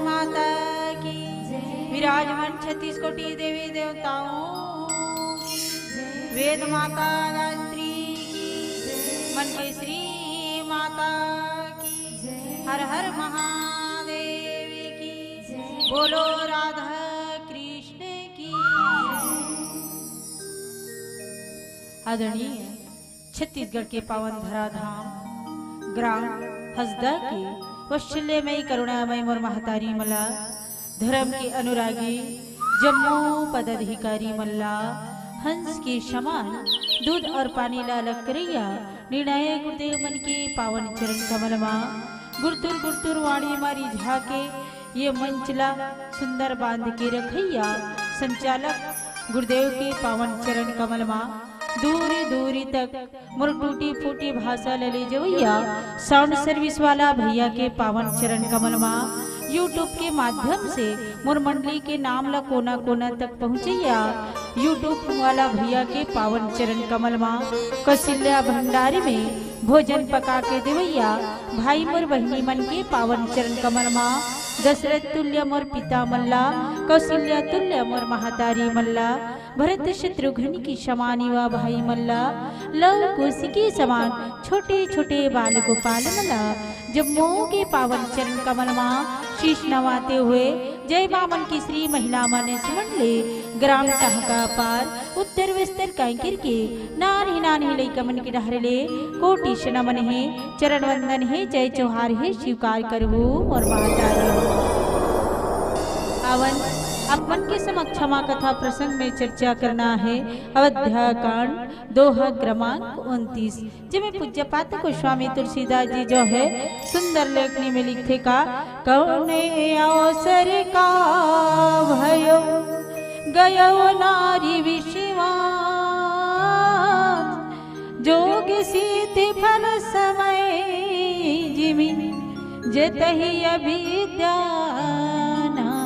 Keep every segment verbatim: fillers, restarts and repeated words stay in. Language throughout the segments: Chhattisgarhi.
माता की। विराजमान छत्तीस कोटि देवी देवताओं, वेद माता गायत्री की, मन के श्री माता की, हर हर महादेव की, बोलो राधा कृष्ण की। आदरणीय छत्तीसगढ़ के पावन धराधाम ग्राम हसदा के वत्सल्यमय करुणामय मोर महतारी मन ला, धर्म के अनुरागी जम्मो पदाधिकारी मन ला, हंस के समान दूध और पानी ला अलग करइया निर्णायक गुरुदेव मन के पावन चरण कमल मा गुरतुर गुरतुर वाणी मा रिझा के ये मंच ला सुंदर बांध के रखइया संचालक गुरुदेव के पावन चरण कमल मा दूरी दूरी तक मोर टूटी फूटी भाषा ल ले जवइया साउंड सर्विस वाला भैया के पावन चरण कमल मा YouTube के माध्यम से मोर मंडली के नाम ल कोना कोना तक पहुँचइया YouTube वाला भैया के पावन चरण कमल मा कौशल्या भंडारी में भोजन पका के देवइया भाई मोर बहिनी मन के पावन चरण कमल मा दशरथ तुल्य मोर पिता मन ला, कौशल्या तुल्य मोर महतारी मन ला, भरत शत्रुघ्न की समान युवा भाई मन ला, लव कुश के समान छोटे छोटे बाल गोपाल मन ला, जम्मो के पावन चरण कमल मा शीश नवाते हुए जय माँ मन की श्री महिला मानस मंडली ग्राम टहका पार उत्तर बस्तर कांकेर के नान्हे नान्हे लइका मन के डहर ले कोटि से नमन हे, चरण वंदन हे, जय जोहार हे, स्वीकार करहु मोर महतारी। आवन आप मन के समक्ष क्षमा कथा प्रसंग में चर्चा करना हे अवध्या कांड दोहा क्रमांक उनतीस, जेमे पूज्य पाद गोस्वामी तुलसीदास जी जो हे सुंदर लेखनी में लिखथे का, कौने अवसर का भयो गयो नारी विषवान, जोग सीत फल समय जिमि जतहि अविद्या नाश।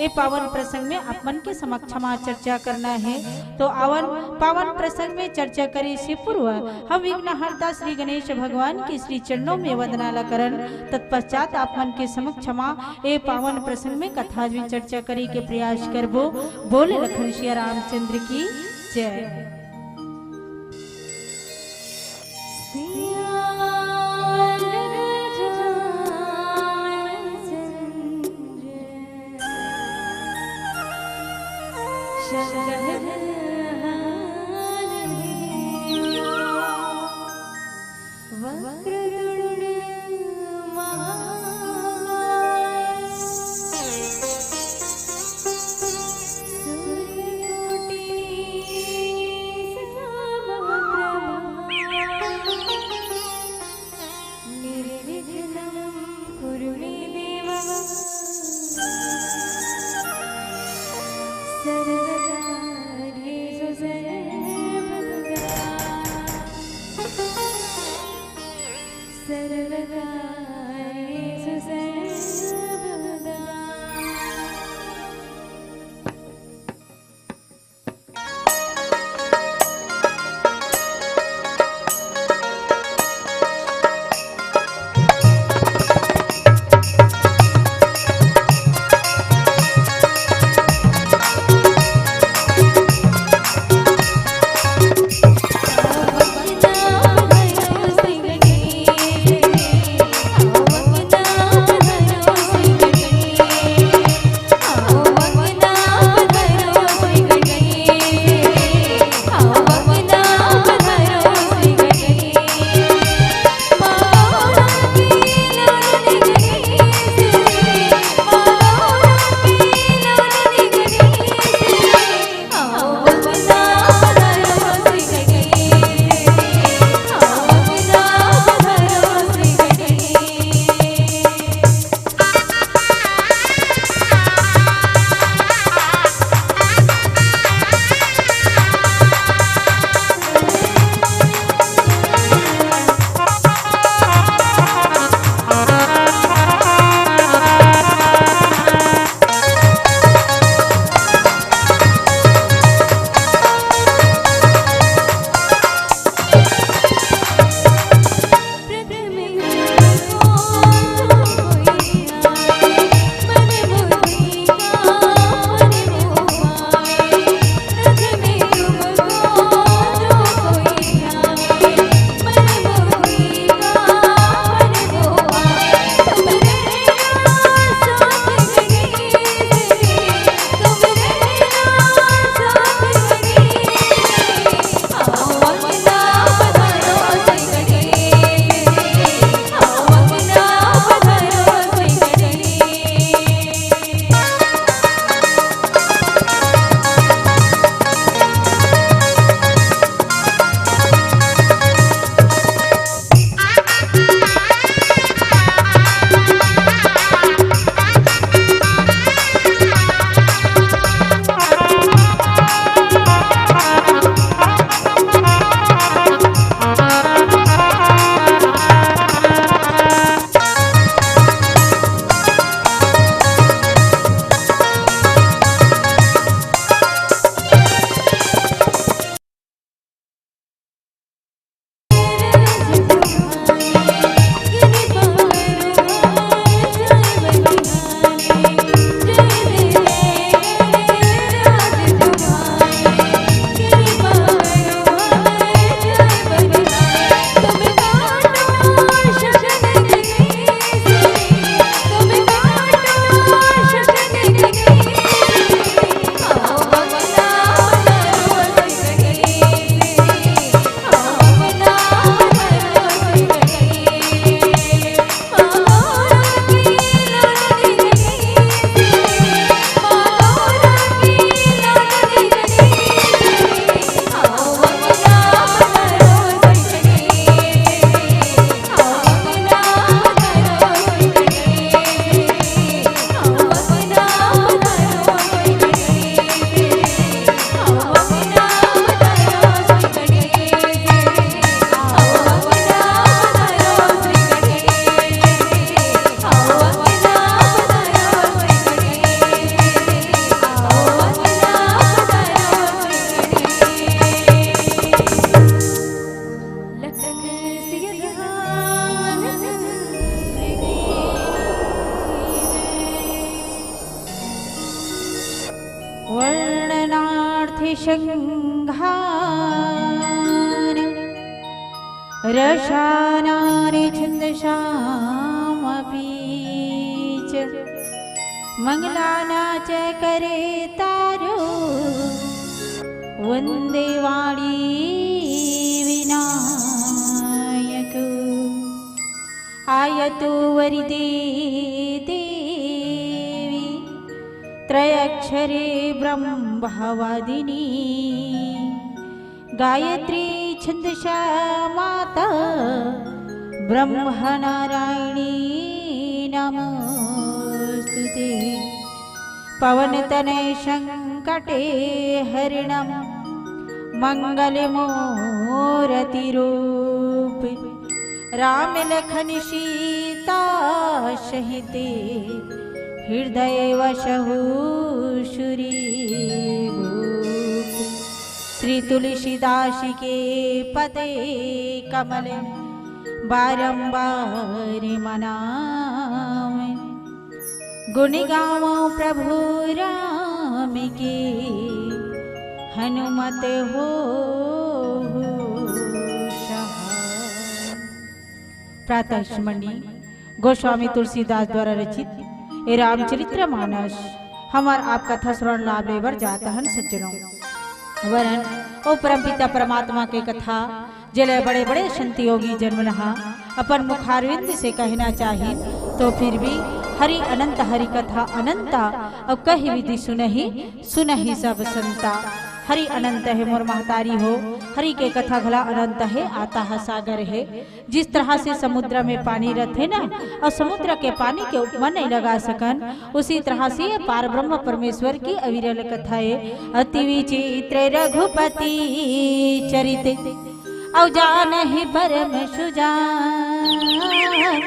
ए पावन प्रसंग में आप मन के समक्ष क्षमा चर्चा करना हे, तो आवन पावन प्रसंग में चर्चा करे से पूर्व हम विघ्नहर्ता श्री गणेश भगवान के श्री चरणों में वंदना ला करन। तत्पश्चात आप मन के समक्ष क्षमा ए पावन प्रसंग में कथा में चर्चा करे के प्रयास करबो। बोल लखन सिया रामचंद्र की जय। वर्णनार्थे शृङ्गार रसानानि छन्दसामपि च। मङ्गलानां च कर्तारो वन्दे वाणी विनायक। आयतु वरदे देवी त्रयक्षरे ब्रह्मवादिनी। गायत्री छन्दसा माता ब्रह्मनारायणी नमोऽस्तु ते। पवनतनयसङ्कटे हरणं मङ्गले मोरतिरूप। राम लखन सीता सहिते हृदय वसहु सुरभूप। श्री तुलसीदास के पद कमल बारंबार मनावै। गुण गावो प्रभु राम के हनुमत होहु सहाय। प्रातः स्मरणीय गोस्वामी तुलसीदास द्वारा रचित ए रामचरित्र मानस हमर आप कथा श्रवण लाभ लेबर जात हन सज्जनों। वरन ओ परमपिता परमात्मा के कथा जेला बड़े-बड़े संत योगी जन मन ह अपन मुखारविंद से कहना चाहिन, तो फिर भी हरि अनंत, हरि कथा अनंता, अउ कहि विधि सुनहि, सुनहि सब संता। हरि अनंत हे मोर महतारी हो, हरि के कथा घला अनंत हे, अथाह सागर हे। जिस तरह से समुद्र में पानी रथे ना, अउ समुद्र के पानी के उपमा नहीं लगा सकन, उसी तरह से ये पार ब्रह्म परमेश्वर की अविरल कथा हे। अति विचित्र रघुपति चरित अउ जानहि परम सुजान।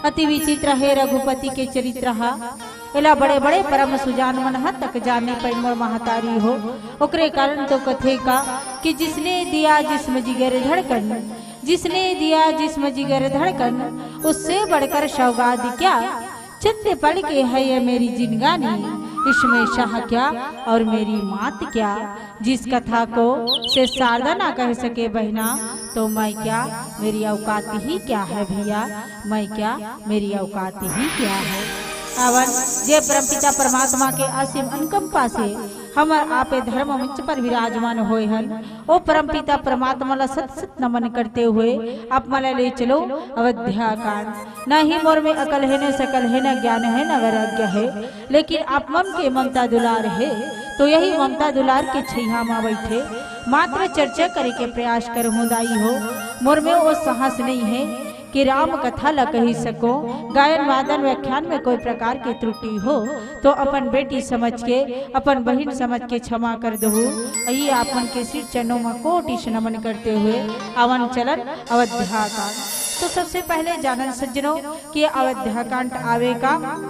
अति विचित्र हे रघुपति के चरित्र हा। एला बड़े-बड़े परम सुजान मन ह तक जाने पइन मोर महतारी हो। ओकरे कारण तो कथे का कि जिसने दिया जिस्म जिगर धड़कन, जिसने दिया जिस्म जिगर धड़कन, उससे बढ़कर सौगात क्या? चंद पल के है ये मेरी जिंदगानी, इसमें शाह क्या और मेरी मात क्या? जिस कथा को से शारदा ना कह सके बहिना, तो मैं क्या, मेरी औकात ही क्या है भैया, मैं क्या, मेरी औकात ही क्या है। अवन जे परमपिता परमात्मा के असीम अनुकंपा से हमर आपे धर्म मंच पर विराजमान होए हन, ओ परमपिता परमात्मा ला सत सत नमन करते हुए आप मन ला ले चलो अवध्या कांड। ना ही मोर में अकल हे, न सकल हे, न ज्ञान हे, न वैराग्य हे, लेकिन आप मन के ममता दुलार हे, तो यही ममता दुलार के छैया मा बैठे मात्र चर्चा करे के प्रयास करहूँ दाई हो। मोर में ओ साहस नहीं हे कि राम कथा ला कहि सको, गायन वादन व्याख्यान में कोई प्रकार के त्रुटि हो, तो अपन बेटी समझ के, अपन बहिन समझ के क्षमा कर दहू। अई आप मन के सिर चरणों मा कोटि से नमन करते हुए अवन चलन अवध्या कांड। तो सबसे पहले जानन सज्जनों कि अवध्या कांड आवे का,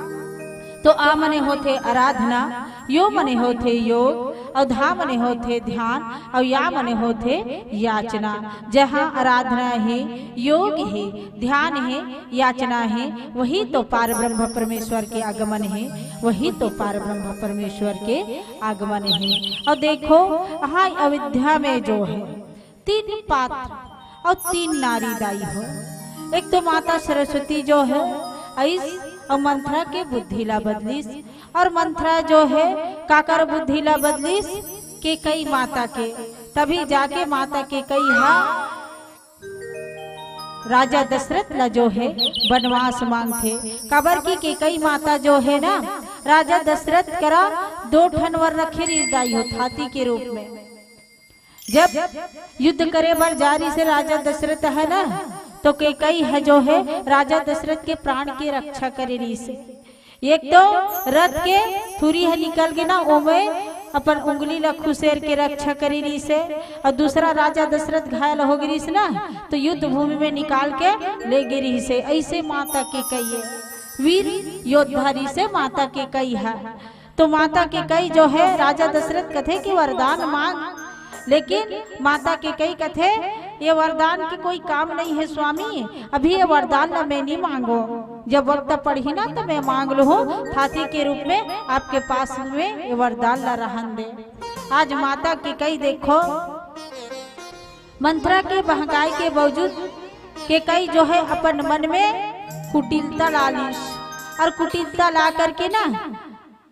तो आ मने होथे आराधना, यो मने होथे योग, अउ धा मने होथे ध्यान, अउ या मने होथे याचना। जहाँ आराधना हे, योग हे, ध्यान हे, याचना हे, वही तो पार ब्रह्म परमेश्वर के आगमन हे, वही तो पार ब्रह्म परमेश्वर के आगमन हे। अउ देखो, हाँ, अवध्या में जो हे तीन पात्र अउ तीन नारी दाई हो। एक तो माता सरस्वती जो हे, अइस अउ मंथरा के बुद्धि ला बदलिस, अउ मंथरा जो हे काकर बुद्धि ला बदलिस, केकई माता के। तभी जाके माता केकई हा राजा दशरथ ला जो हे बनवास मांगथे, काबर कि केकई माता जो हे ना, राजा दशरथ करा दो ठन वर रखे रिहिस दाई हो थाती के रूप में। जब युद्ध करे बर जा रिहिस हे राजा दशरथ हे ना, तो केकई ह जो हे राजा दशरथ के प्राण के रक्षा करे रिहिस हे। एक तो रथ के थुरी ह निकल गे ना, ओमे अपन उंगली ला खुसेर के रक्षा करे रिहिस हे, अउ दूसरा राजा दशरथ घायल हो गे रिहिस ना, तो युद्ध भूमि में निकाल के ले गे रिहिस हे। अइसे माता केकई हे, वीर योद्धा रिहिस हे माता केकई ह। तो माता केकई जो हे राजा दशरथ कथे कि वरदान मांग, लेकिन माता केकई कथे ये वरदान के कोई काम नहीं है स्वामी, अभी ये वरदान ला मैं नहीं मांगो, जब वक्त पड़ही ना तो मैं मांग लूँ, थाती के रूप में आपके पास में ये वरदान ला रहन दे। आज माता कैकई देखो, मंथरा के बहकाए के बावजूद कैकई जो है अपन मन में कुटिलता ला लिस, और कुटिलता ला करके ना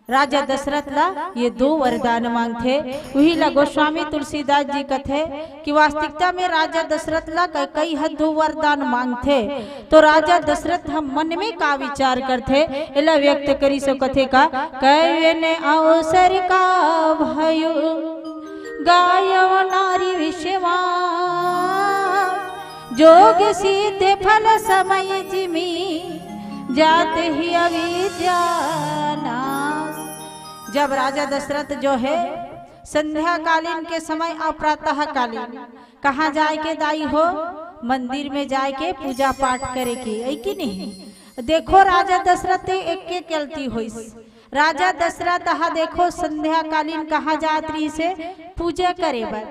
राजा दशरथ ला ये दो वरदान मांगथे। उही ला गोस्वामी तुलसीदास जी कथे कि वास्तविकता में राजा दशरथ ला कैकई ह दो वरदान मांगथे, तो राजा दशरथ ह मन में का विचार करथे, एला व्यक्त करिस अउ कथे का, कैवेन अवसर का भयो गायो नारी विषवा, जोग सिद्ध फल समय जिमि जात ही अविद्या नाश। जब राजा दशरथ जो है संध्याकालीन के समय अउ प्रातःकालीन कहाँ जाए के दाई हो, मंदिर में जाए के पूजा पाठ करे के, है कि नहीं? देखो राजा दशरथ के एक के गलती होइस। राजा दशरथ हा देखो संध्याकालीन कहाँ जात रहिस हे? पूजा करे बर।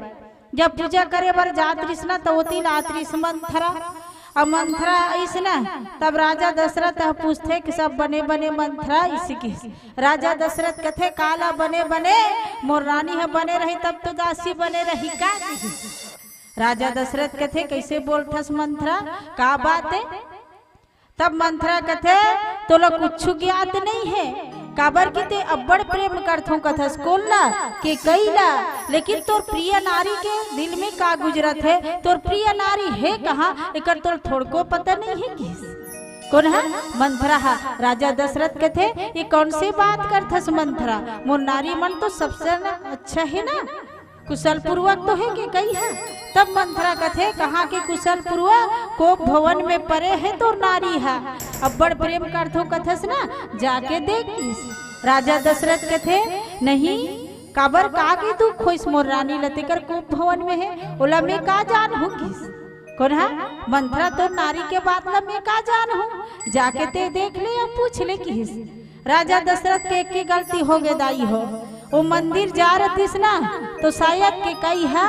जब पूजा करे बर जात रहिस ना, त ओती ला आत रहिस मंथरा। अब मंथरा आइस ना, तब राजा दशरथ ह पूछथे कि सब बने बने मंथरा? अइसे किहिस। राजा दशरथ कथे, काला बने बने, मोर रानी ह बने रही तब तो दासी बने रही का? किहिस। राजा दशरथ कथे, कैसे बोलथस मंथरा, का बात है? तब मंथरा कथे, तोला कुछु ज्ञात नहीं है, काबर कि ते अब्बड़ प्रेम करथों कथस। कोन ला? कैकई ला। लेकिन तोर प्रिय नारी के दिल में का गुजरत है, तोर प्रिय नारी है कहाँ, एकर तोला थोड़को पता नहीं है किहिस। कोन हा? मंथरा हा। राजा दशरथ कथे, ये कौन से बात करथस मंथरा, मोर नारी मन तो सबसे न अच्छा है ना, कुशल पूर्वक तो है कैकई हा। तब मंथरा कथे, कहाँ के कुशल पूर्वक, कोप भवन में परे है तोर नारी हा, अब्बड़ प्रेम करथों कथस ना, जाके देख किहिस। राजा दशरथ कथे, नहीं, काबर का के दुख होइस मोर रानी ला, तेकर कोप भवन में है, ओला मैं का जानहूँ किहिस। कोन हा? मंथरा तोर नारी के बात ला मैं का जानहूँ, जाके ते देख ले या पूछ ले किहिस। राजा दशरथ के एक के गलती हो गे दाई हो, वो मंदिर जा रहिस ना, तो शायद कैकई हा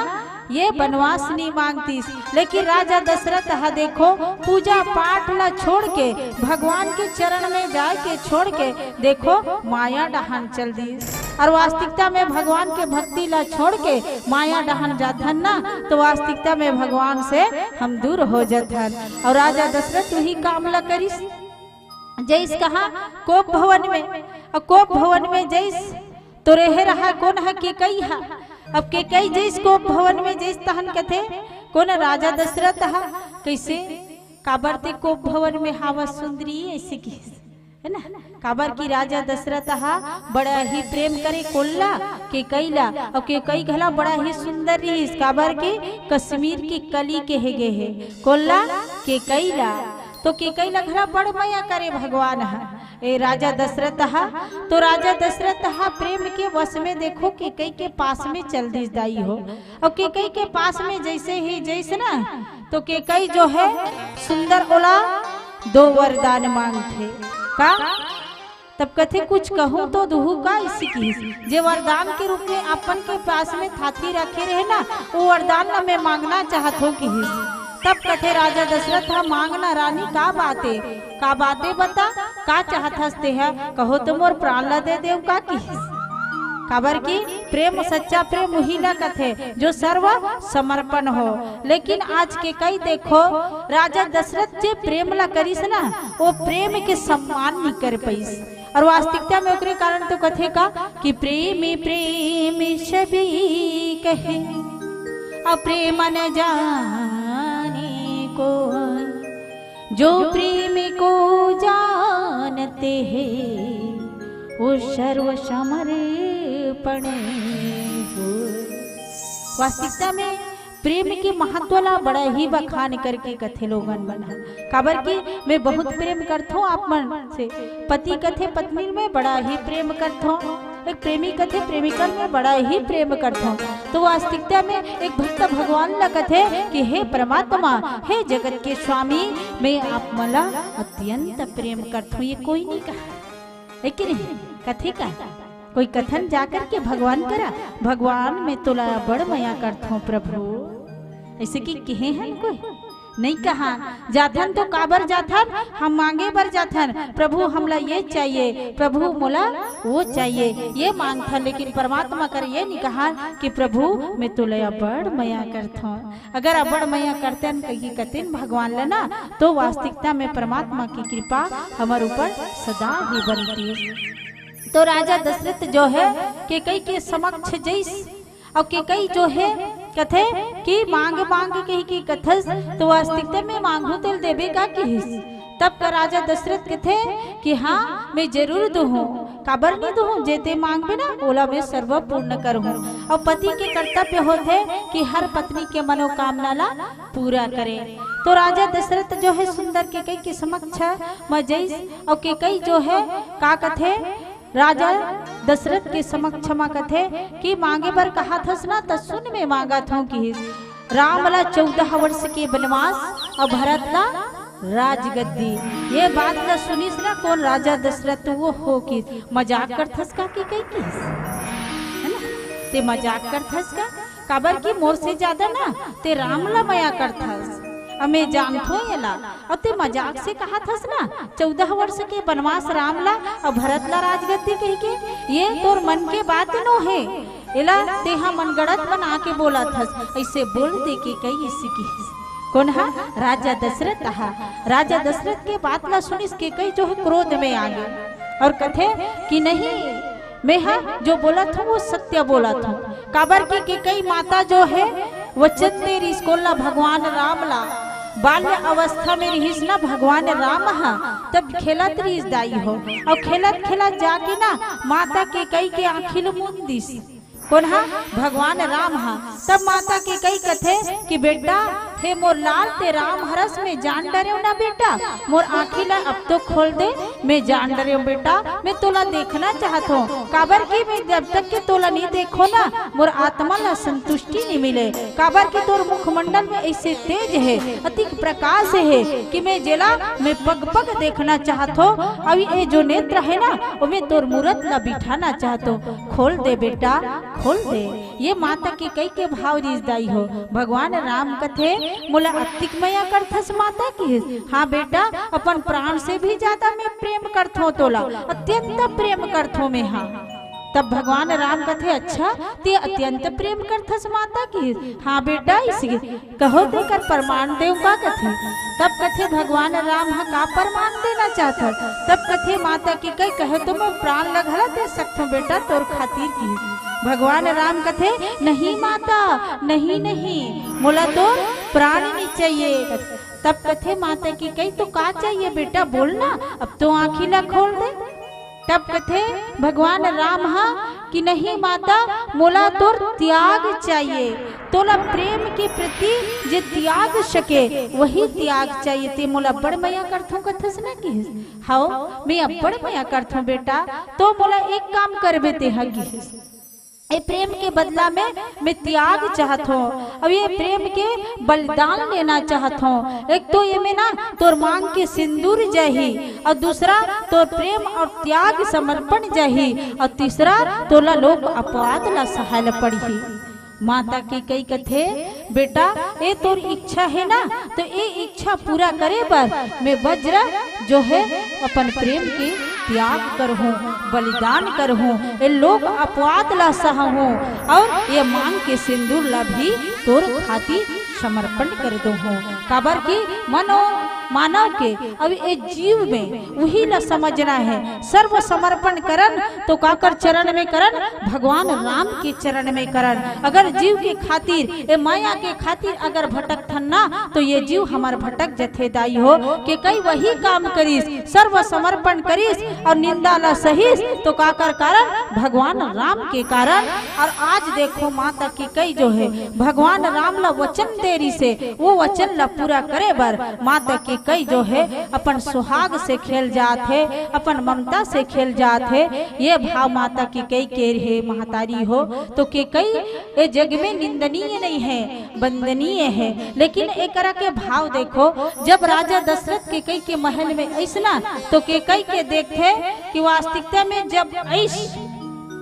ये बनवास नहीं मांगतिस, लेकिन राजा दशरथ हा देखो पूजा पाठ ला छोड़ के, भगवान के चरण में जाए के छोड़ के देखो माया डहान चल दिस। और वास्तविकता में भगवान के भक्ति ला छोड़ के माया डहान जाथन ना, तो वास्तविकता में भगवान से हम दूर हो जाथन। और राजा दशरथ उही काम ला करिस, जइस कहाँ? कोप भवन में। और कोप भवन में जइस तो रहे रहा कोन हा? कैकई हा। अब कैकई जइस कोप भवन में जइस तहन कथे, कोन? राजा दशरथ हा। कैसे? काबर ते कोप भवन में हावस सुंदरी, अइसे किहिस, है ना? काबर कि राजा दशरथ हा बड़ा ही प्रेम करे कोन ला? कैकई ला। और कैकई घला बड़ा ही सुंदर रहिस, काबर कि कश्मीर की कली कहे गे हे। कोन ला? कैकई ला। तो कैकई ला घला बड़ मया करे भगवान हा, ए राजा दशरथ हा। तो राजा दशरथ हा प्रेम के वश में देखो कैकई के पास में चल दिस दाई हो। और कैकई के पास में जइसे ही जइस ना, तो कैकई जो है सुंदर ओला दो वरदान मांगथे का? तब कथे, कुछ कहूँ तो दुहू का? अइसे किहिस। जे वरदान के रूप में अपन के पास में थाती रखे रहे ना, वो वरदान ला मैं मांगना चाहत हों किहिस। तब कथे राजा दशरथ हा, मांग ना रानी, का बात है? का बात है बता, का चाहत हस ते हा? कहो तो मोर प्राण ला दे देव का किहिस। काबर कि प्रेम, सच्चा प्रेम उही ला कथे जो सर्व समर्पण हो। लेकिन आज कैकई देखो, राजा दशरथ जे प्रेम ला करिस ना, वो प्रेम के सम्मान नहीं कर पाइस। और वास्तविकता में ओकरे कारण तो कथे का कि प्रेमी प्रेमी सभी कहे, अप्रेम न जाने को, जो प्रेम को जानते हैं, वो सर्व समर्पण हो। वास्तविकता में प्रेम के महत्व ला बड़ा ही बखान करके कथे लोगन मन ह। काबर कि मैं बहुत प्रेम करथों आप मन से। पति कथे, पत्नी में बड़ा ही प्रेम करथों। एक प्रेमी कथे, प्रेमिका में बड़ा ही प्रेम करथों। तो वास्तविकता में एक भक्त भगवान ला कथे कि हे परमात्मा, हे जगत के स्वामी, मैं आप मन ला अत्यंत प्रेम करथों। ये कोई नहीं कहा, है कि नहीं? कथे का कोई कथन जाकर के भगवान करा, भगवान मैं तोला बड़ मया करथों प्रभु। अइसे कि कहे हन कोई? नइ कहा। जाथन तो काबर जाथन? हम मांगे बर जाथन, "प्रभु, हमला ये चाहिए, प्रभु, मोला वो चाहिए।" ये मांगथन, लेकिन परमात्मा कर ये नइ कहा कि, "प्रभु, मैं तोला अबड़ मया करथों।" अगर अबड़ मया करतेन कहिके कतेन भगवान ल ना, तो वास्तविकता में परमात्मा की कृपा हमर ऊपर सदा ही बनती। तो राजा दशरथ जो है, केकई के समक्ष जइस, अउ केकई जो है कथे कि मांग मांग कहिके कथस, तो वास्तविकता में मांगहूं तेला देबे का किहिस? तब का राजा दशरथ कथे कि हाँ, मैं जरूर दूहूं, काबर नहीं दूहूं? जे ते मांगबे ना, ओला मैं सर्व पूर्ण करहूं। अउ पति के कर्तव्य होथे कि हर पत्नी के मनोकामना ला पूरा करे। तो राजा दशरथ जो है सुंदर केकई के समक्ष म जइस, अउ केकई जो है का कथे, राजा दशरथ के समक्ष म कथे कि मांगे बर कहाथस ना, त सुन, मैं मांगत हूं किहिस, "राम ला चौदह वर्ष के बनवास अउ भरत ला राजगद्दी।" ये बात ला सुनिस ना कोन? राजा दशरथ। वो हो किहिस, "मजाक करथस का?" केकई किहिस, है ना? "ते मजाक करथस का? काबर कि मोर से ज्यादा ना ते राम ला मया करथस, अउ मैं जानथों एला, अउ ते मजाक से कहाथस ना, चौदह वर्ष के बनवास राम ला अउ भरत ला राजगद्दी कहिके, ये तोर मन के बात नो हे, एला तेहा मनगढ़ंत बना के बोलथस।" अइसे बोल दे केकई अइसे किहिस। कोन हा? राजा दशरथ हा। राजा दशरथ के बात ला सुनिस केकई जो है क्रोध में आ गे अउ कथे कि नहीं, मैं हा जो बोलत हूं वो सत्य बोलत हूं। काबर कि केकई माता जो है वचन दे रिहिस कोन ला? भगवान राम ला। बाल्य अवस्था में रिहिस ना भगवान राम हा, तब खेलत रिहिस दाई हो, अउ खेलत खेलत जाके ना माता केकई के आंखी ल मूंद दिस। कोन हा? भगवान राम हा। तब माता केकई कथे कि बेटा, हे मोर लाल, ते राम हरस, मैं जान डरेंव ना बेटा, मोर आंखी ला अब तो खोल दे, मैं जान डरेंव बेटा, मैं तोला देखना चाहत हूं। काबर कि मैं जब तक के तोला नहीं देखों ना, मोर आत्मा ला संतुष्टि नहीं मिले। काबर कि तोर मुखमंडल में अइसे तेज हे, अतिक प्रकाश हे कि मैं जेला मैं पग पग देखना चाहत हूं। अउ ये जो नेत्र हे ना, ओमे तोर मूरत ला बिठाना चाहत हूं। खोल दे बेटा, खोल दे। ये माता केकई के भाव रिहिस दाई हो। भगवान राम कथे, "मोला अतिक मया करथस माता?" किहिस, "हाँ बेटा, अपन प्राण से भी ज्यादा मैं प्रेम करथों तोला, अत्यंत प्रेम करथों मैं हा।" तब भगवान राम कथे, "अच्छा, ते अत्यंत प्रेम करथस माता?" किहिस, "हाँ बेटा।" अइसे कहो, तेकर प्रमाण देंव का कथे। तब कथे भगवान राम हा का प्रमाण देना चाहत हस? तब कथे माता केकई, "कहे तो मैं प्राण ला घला दे सकथों बेटा तोर खातिर।" किहिस भगवान राम कथे, "नहीं माता, नहीं, नहीं, मोला तो प्राण नहीं चाहिए।" तब कथे माता केकई, "तो का चाहिए बेटा, बोल ना, अब तो आंखी ला खोल दे।" तब कथे भगवान राम हा कि नहीं माता, मोला तोर त्याग चाहिए, तोला प्रेम के प्रति जे त्याग सके, वही त्याग चाहिए। ते मोला बड़ मया करथों कथस ना किहिस, "हव, मैं अब्बड़ मया करथों बेटा, तो मोला एक काम करबे तेहा," किहिस। ए प्रेम के बदला में मैं त्याग चाहत हों। अब ये प्रेम के बलिदान लेना चाहत हों। एक तो ये में ना तोर मांग के सिंदूर जाही, और दूसरा तोर प्रेम और त्याग समर्पण जाही, और तीसरा तोला लोक अपवाद ला सहाय ल पड़ही। माता केकई कथे, "बेटा, ए तोर इच्छा हे ना, तो ए इच्छा पूरा करे बर मैं वज्र जो है अपन प्रेम के त्याग करहूं, बलिदान करहूं, ए लोक अपवाद ला सहहूं और ए मांग के सिंदूर ला भी तोर खातिर समर्पण कर दूहूं।" काबर कि मनो मानव के अब ए जीव में उही ला समझना है। सर्व समर्पण करन तो काकर चरण में करन? भगवान राम के चरण में करन। अगर जीव के खातिर, ए माया के खातिर अगर भटकथन ना, तो ये जीव हमर भटक जथे दाई हो। केकई वही काम करिस, सर्व समर्पण करिस और निंदा ला सहिस, तो काकर कारण? भगवान राम के कारण। और आज देखो माता केकई जो है भगवान राम ला वचन दे रिहिसे, वो वचन ला पूरा करे बर माता केकई जो है अपन सुहाग से खेल जात हे, अपन ममता से खेल जात हे। ये भाव माता केकई के हे महतारी हो, तो केकई ए जग में निंदनीय नहीं है, वंदनीय है। लेकिन एकरा के भाव देखो, जब राजा दशरथ केकई के महल में अइस ना, तो केकई के देखथे कि वास्तविकता में जब अइस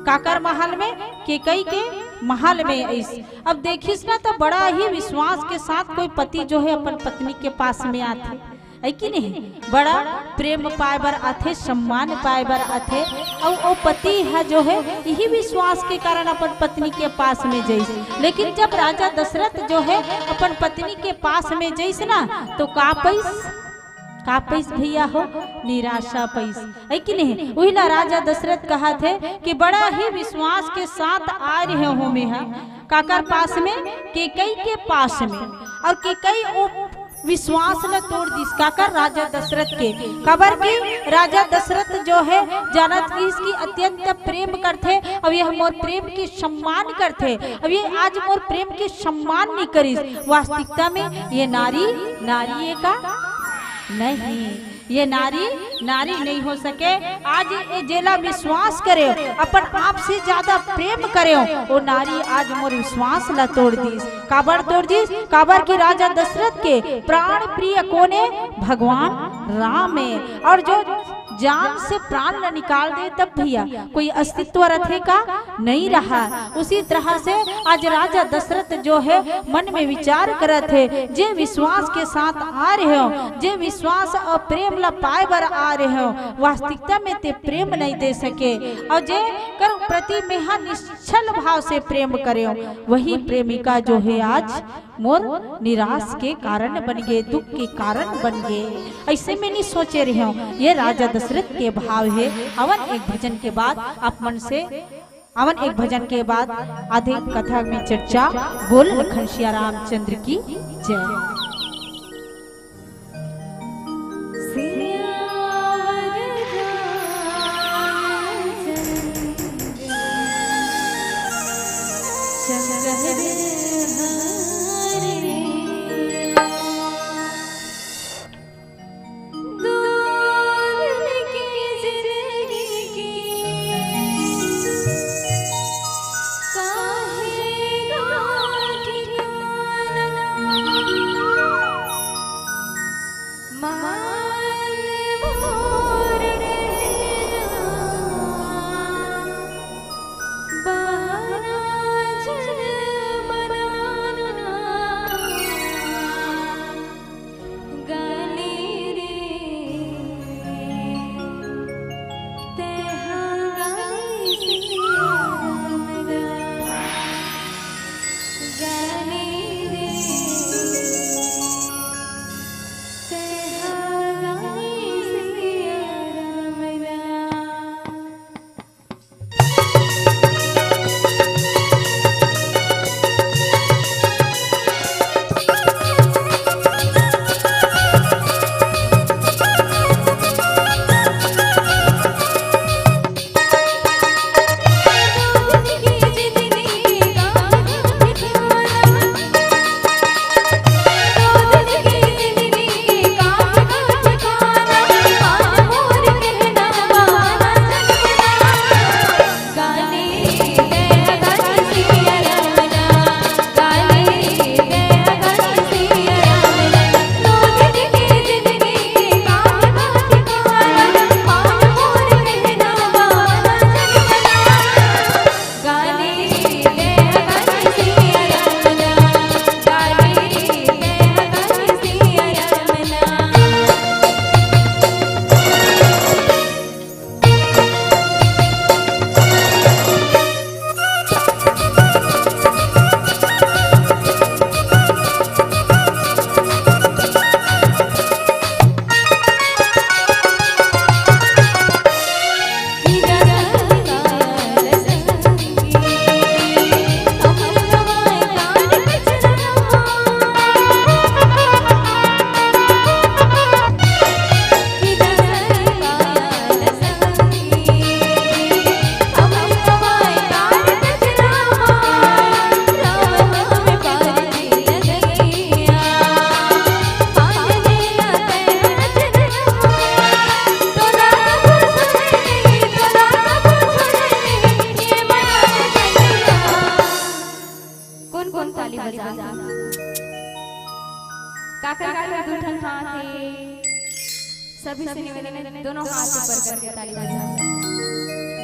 काकर महल में, केकई के महल में आइस। अब देखिस ना, तो बड़ा ही विश्वास के साथ कोई पति जो है अपन पत्नी के पास में आथे, है कि नहीं? बड़ा प्रेम पाए बर आथे, सम्मान पाए बर आथे। अउ ओ पति ह जो है यही विश्वास के कारण अपन पत्नी के पास में जइस। लेकिन जब राजा दशरथ जो है अपन पत्नी के पास में जइस ना, तो का पइस? का पइस भैया हो? निराशा पइस, है कि नहीं? उही ला राजा दशरथ कहत हे कि बड़ा ही विश्वास के साथ आ रहे हो मेहा, काकर पास में? केकई के पास में। और केकई ओ विश्वास ल तोड़ दिस, काकर? राजा दशरथ के। काबर कि राजा दशरथ जो है जानत रहिस कि अत्यंत प्रेम करथे, अब ये मोर प्रेम के सम्मान करथे, अब ये आज मोर प्रेम के सम्मान नहीं करिस। वास्तविकता में ये नारी, नारी ये का? नहीं, ये नारी, नारी नहीं हो सके। आज ये जेला विश्वास करे, अपन आप से ज्यादा प्रेम करे, वो नारी आज मोर विश्वास ला तोड़ दिस। काबर तोड़ दिस? काबर कि राजा दशरथ के प्राण प्रिय कोने? भगवान राम है। और जो जान से प्राण ला निकाल दे, तब भैया कोई अस्तित्व रथे का? नहीं रहा। उसी तरह से आज राजा दशरथ जो है मन में विचार करत हे, जे विश्वास के साथ आ रहे हो, जे विश्वास और प्रेम ला पाए बर आ रहे हो, वास्तविकता में ते प्रेम नहीं दे सके। और जे कर प्रति मेहा निश्छल भाव से प्रेम करे हो, वही प्रेमिका जो है आज मोर निराश के कारण बन गे, दुख के कारण बन गे। ऐसे में नहीं सोचे रहे हो, ये राजा दशरथ के भाव है। अवन एक भजन के बाद आप मन से, अवन एक भजन के बाद आधे कथा में चर्चा। बोल लखन सिया रामचंद्र की जय। कौन कौन ताली बजा? काकर काकर दू ठन हाथ हे। सभी से निवेदन है, दोनों हाथ ऊपर करके ताली बजा।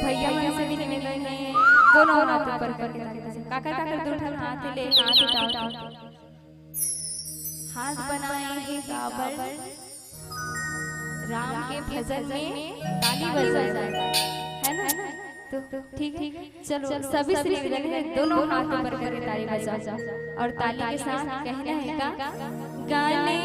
भैया मन से भी निवेदन है, दोनों हाथ ऊपर करके ताली बजा। काकर काकर दू ठन हाथ ले, हाथ उठाओ। हाथ बनाए हे काबर? राम के भजन में ताली बजाए, है ना? तो ठीक है, चलो, सभी से निवेदन है, दोनों हाथ ऊपर करके ताली बजाओ और ताली के साथ कहना है का, गाने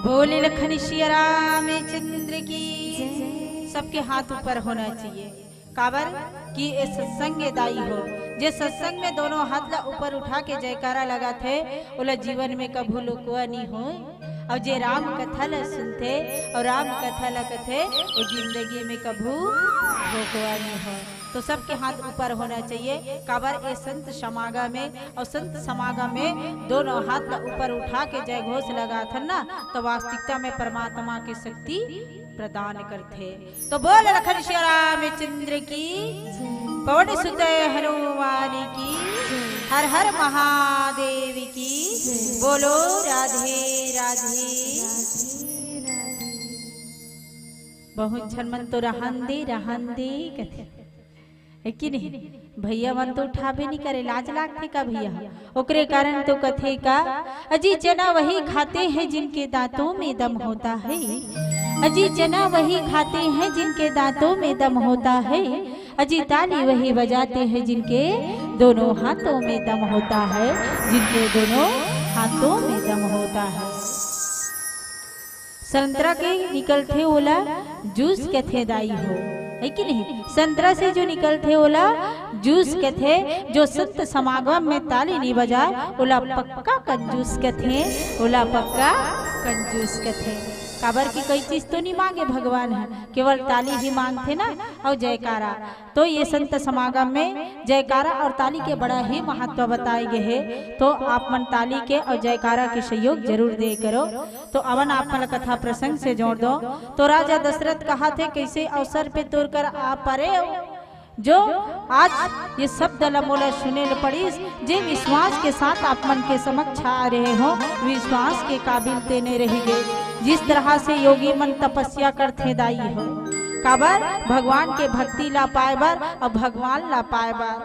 बोले लखन सिया रामचंद्र की। सबके हाथ ऊपर होना चाहिए। काबर कि ए सत्संग दाई हो, जे सत्संग में दोनों हाथ ला ऊपर उठा के जयकारा लगाथे, ओला जीवन में कभू लुकवा नी हो। अउ जे राम कथा ला सुनथे अउ राम कथा ला कथे, वो जिंदगी में कभू धोखवा नी हो। तो सबके हाथ ऊपर होना चाहिए। काबर ए संत समागम में अउ संत समागम में दोनों हाथ ला ऊपर उठा के जय घोष लगाथन ना, तो वास्तविकता में परमात्मा की शक्ति प्रदान करथे। तो बोल लखन सिया रामचंद्र की, पवन सुत हनुमान की, हर हर महादेव की। बोलो राधे राधे। बहुत झन मन तो रहन दे, रहन दे कथे। है कि नहीं? भैया मन तो उठाबे नहीं करे, लाज लागथे का भैया? ओकरे कारण तो कथे का, अजी चना वही खाते हैं जिनके दांतों में दम होता है। अजी चना वही खाते हैं जिनके दांतों में दम होता है। अजी ताली वही बजाते हैं जिनके दोनों हाथों में दम होता है, जिनके दोनों हाथों में दम होता है। संतरा के निकलथे ओला जूस कथे दाई हो, है कि नहीं? संतरा से जो निकलथे ओला जूस कथे। जो संत समागम में ताली नहीं बजाए, ओला पक्का कंजूस कथे, ओला पक्का कंजूस कथे। काबर कि कई चीज तो नहीं मांगे भगवान ह, केवल ताली ही मांगथे ना, अउ जयकारा। तो ये संत समागम में जयकारा और ताली के बड़ा ही महत्व बताए गए हे। तो आप मन ताली के और जयकारा के सहयोग जरूर दे करो। तो अवन आप मन कथा प्रसंग से जोड़ दो। तो राजा दशरथ कहाथे, कैसे अवसर पे तोर कर आ परे, जो आज ये शब्द ल मोला सुने ल पड़िस, जे विश्वास के साथ आप मन के समक्ष आ रहे हो, विश्वास के काबिल तेने रहिगे। जिस तरह से योगी मन तपस्या करथे दाई हो, काबर? भगवान के भक्ति ला पाए बर अउ भगवान ला पाए बर।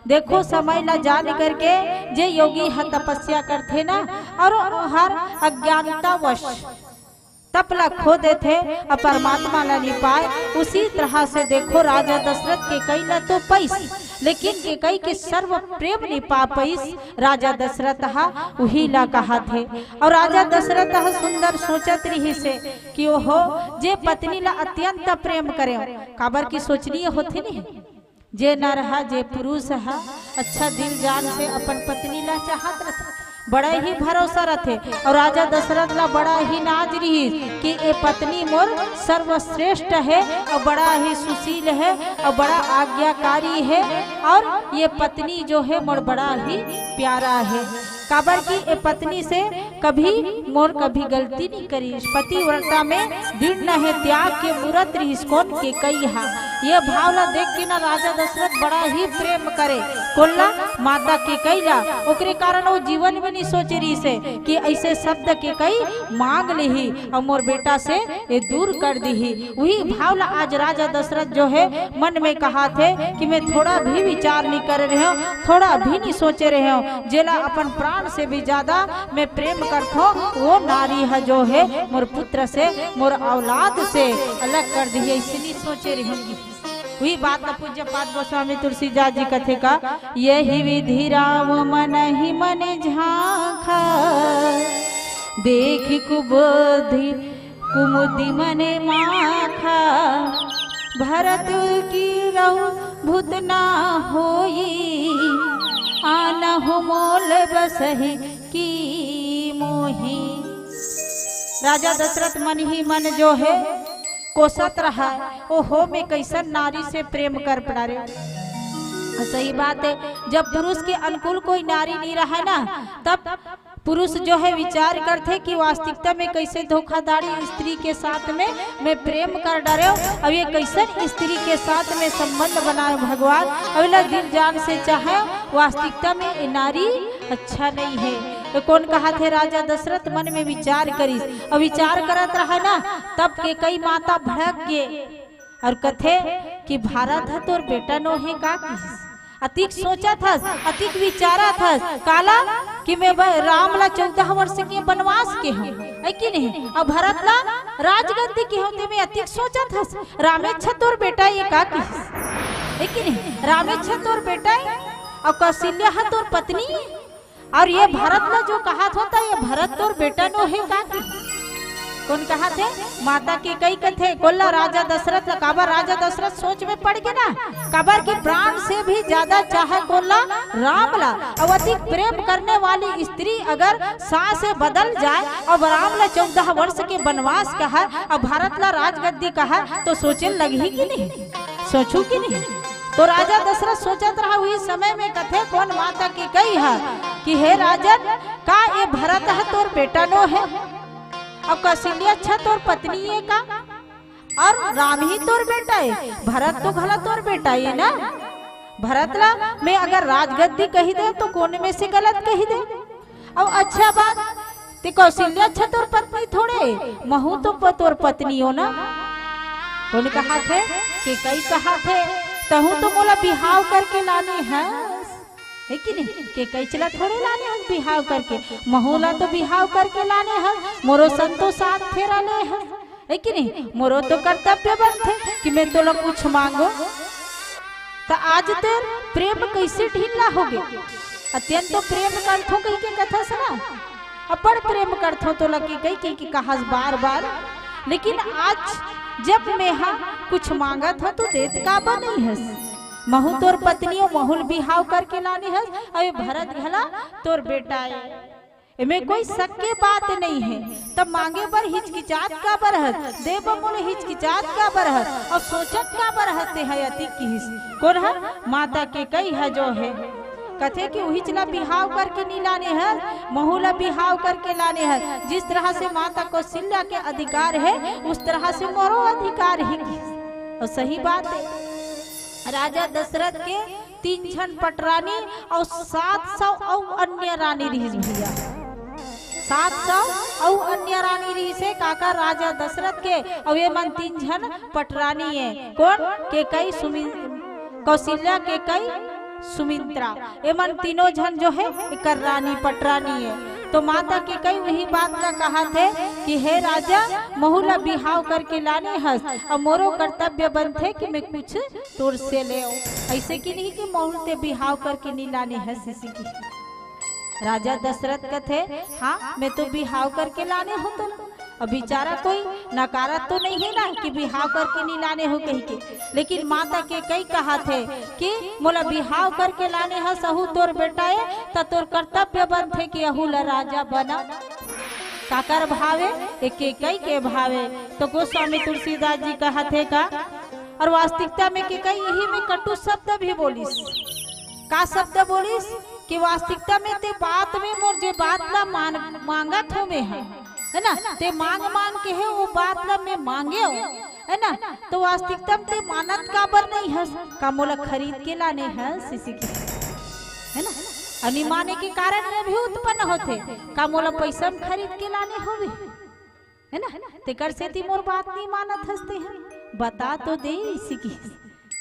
देखो, समय ला जान करके जे योगी ह तपस्या करथे ना, अउ हर अज्ञानतावश तप ला खो देथे अउ परमात्मा ला नी पाए। उसी तरह से देखो, राजा दशरथ केकई ला तो पइस, लेकिन केकई के सर्व प्रेम नी पा पइस। राजा दशरथ हा उही ला कहाथे। अउ राजा दशरथ हा सुंदर सोचत रिहिसे कि ओहो, जे पत्नी ला अत्यंत प्रेम करे, काबर की सोचनीय होथे नहीं। जे नर हा, जे पुरुष हा, अच्छा दिल जान से अपन पत्नी ला चाहत रथे, बड़ा ही भरोसा रथे। अउ राजा दशरथ ला बड़ा ही नाज रिहिस कि ए पत्नी मोर सर्वश्रेष्ठ हे, अउ बड़ा ही सुशील हे, अउ बड़ा आज्ञाकारी हे, अउ ये पत्नी जो हे मोर बड़ा ही प्यारा हे। काबर कि ए पत्नी से कभी मोर कभी गलती नी करिस। पतिव्रता में दृढ़ हे, त्याग के मूरत रिहिस कोन केकई हा। ये भाव ला देख के ना राजा दशरथ बड़ा ही प्रेम करे कोन ला, माता केकई ला। ओकरे कारण वो जीवन में नी सोचे रिहिसे कि अइसे शब्द केकई मांग लेही अउ मोर बेटा से ये दूर कर दिही। उही भाव ला आज राजा दशरथ जो हे मन में कहाथे कि मैं थोड़ा भी विचार नी करे रहेंव, थोड़ा भी नी सोचे रहेंव। जेला अपन प्राण से भी ज्यादा मैं प्रेम करथों, वो नारी हा जो हे मोर पुत्र से, मोर औलाद से अलग कर दिही, अइसे नी सोचे रहेंव। उही बात ला पूज्य पाद गोस्वामी तुलसीदास जी कथे का, यही विधि राम मनहि मन झांखा, देखि कुबुद्धि कुमुदि मन माखा। भरत की रहु भूत ना होई, आनहु मोल बसहि की मोही। राजा दशरथ मन ही मन जो हे कोसत रहा, ओहो मैं कइसन नारी से प्रेम कर पड़ारेंव। अउ सही बात हे, जब पुरुष के अनुकूल कोई नारी नी रहे ना, तब पुरुष जो हे विचार करथे कि वास्तविकता में कइसे धोखाधड़ी स्त्री के साथ में मैं प्रेम कर डारेंव। अब ये कइसन स्त्री के साथ में संबंध बनाएंव भगवान, अब एला दिल जान से चाहेंव, वास्तविकता में ये नारी अच्छा नहीं हे। ये कोन कहाथे? राजा दशरथ मन में विचार करिस, अउ विचार करत रहा ना, तब केकई माता भड़क गे अउ कथे कि भरत हा तोर बेटा नो हे का किहिस? अतिक सोचत हस, अतिक विचारत हस, काला कि मैं ब-, राम ला चौदह वर्ष के बनवास केहेंव, हे कि नहीं? अउ भरत ला राजगद्दी केहेंव, ते में अतिक सोचत हस, रामेच्छा तोर बेटा ये का किहिस? हे कि नहीं? रामेच्छा तोर बेटा हे, अउ कौशल्या हा तोर पत्नी हे। अउ ये भरत ला जो कहाथस, ये भरत तोर बेटा नो हे का कि? कोन कहाथे? माता केकई कथे, कोन ला? राजा दशरथ ला। काबर राजा दशरथ सोच में पड़ गे ना, काबर कि प्राण से भी ज्यादा चाहे कोन ला? राम ला। अउ अतिक प्रेम करने वाली स्त्री अगर सास से बदल जाए अउ राम ला चौदह वर्ष के बनवास कहे अउ भरत ला राजगद्दी कहे, तो सोचे लगही कि नहीं? सोचहू कि नहीं? तो राजा दशरथ सोचत रहा, उही समय में कथे कोन माता केकई हा कि हे राजन, का ये भरत हा तोर बेटा नो हे? अउ कौशल्याच्छा तोर पत्नी हे का? अउ राम ही तोर बेटा हे? भरत तो घला तोर बेटा हे ना? भरत ला मैं अगर राजगद्दी कहि देंव तो कोन में से गलत कहि देंव? अउ अच्छा बात, ते कौशल्याच्छा तोर पत्नी थोड़े, महूं तो प-, तोर पत्नी हों ना। कोन कहाथे? केकई कहाथे, तहूं तो मोला बिहाव करके लाने हस, हे कि नहीं? केकई चला थोड़े लाने हस बिहाव करके, महूं ला तो बिहाव करके लाने हस, मोरो संग तो सात फेरा ले हस। हे कि नहीं? मोरो तो कर्तव्य बनथे कि मैं तोला कुछ मांगों। त आज तोर प्रेम कइसे ढीला होगे? अत्यंत तो प्रेम करथों कहिके कथस ना, अब्बड़ प्रेम करथों तोला केकई, केकई कहास बार बार, लेकिन आज जब मैं हा कुछ मांगत हों तो देत काबर नहीं हस? महूं तोर पत्नी हों, महूं ल बिहाव करके लाने हस, अउ ये भरत घला तोर बेटा हे। एमे कोई शक के बात नहीं हे, तब मांगे बर हिचकिचात काबर हस, दे बर मोला हिचकिचात काबर हस, अउ सोचत काबर हस, ते हा अतिक किहिस। कोन हा? माता केकई हा जो हे, कथे कि उहीच ला बिहाव करके नी लाने हस, महूं ला बिहाव करके लाने हस। जिस तरह से माता कौशल्या के अधिकार हे, उस तरह से मोरो अधिकार हे किहिस। अउ सही बात हे, राजा दशरथ के तीन झन पटरानी अउ सात सौ अउ अन्य रानी रिहिस भैया, सात सौ अउ अन्य रानी रिहिस हे काका राजा दशरथ के। अउ ये मन तीन झन पटरानी हे, कोन? केकई, सुमिन-, कौशल्या, केकई, सुमित्रा। ये मन तीनों झन जो हे एकर रानी पटरानी हे। तो माता कैकई वही बात ला कहत हे कि हे राजा, महू ला बिहाव करके लाने हस, अब मोरो कर्तव्य बनथे कि मैं कुछ तोर से लेव। अइसे कि नहीं कि महू ते बिहाव करके नहीं लाने हस, इसी की। राजा दशरथ कथे, हाँ, मैं तो बिहाव करके लाने हों तोला। अब बेचारा कोई नकारत तो नहीं हे ना कि बिहाव करके नहीं लाने हों कहिके, लेकिन माता कैकई कहत हे कि मोला बिहाव करके लाने हस, अहू तोर बेटा ए, त तोर कर्तव्य बनथे कि अहू ला राजा बना। काकर भाव ए? ए कैकई के भाव ए। तो गोस्वामी तुलसीदास जी कहत हे का, और वास्तविकता में कैकई यही में कटु शब्द भी बोलिस। का शब्द बोलिस कि वास्तविकता में ते बात में मोर जे बात ला मान, मांगत हों मैं ह, हे ना, ते मांग मांग के हे वो बात ला मैं मांगेंव, हे ना, तो वास्तविकता में ते मानत काबर नहीं हस? का मोला खरीद के लाने हस, इसी की, हे ना? अउ नहीं माने के कारण ये भी उत्पन्न होथे, का मोला पैसा में खरीद के लाने होवे, हे ना? तेकर सेती मोर बात नहीं मानत हस ते ह, बता तो दे, इसी की।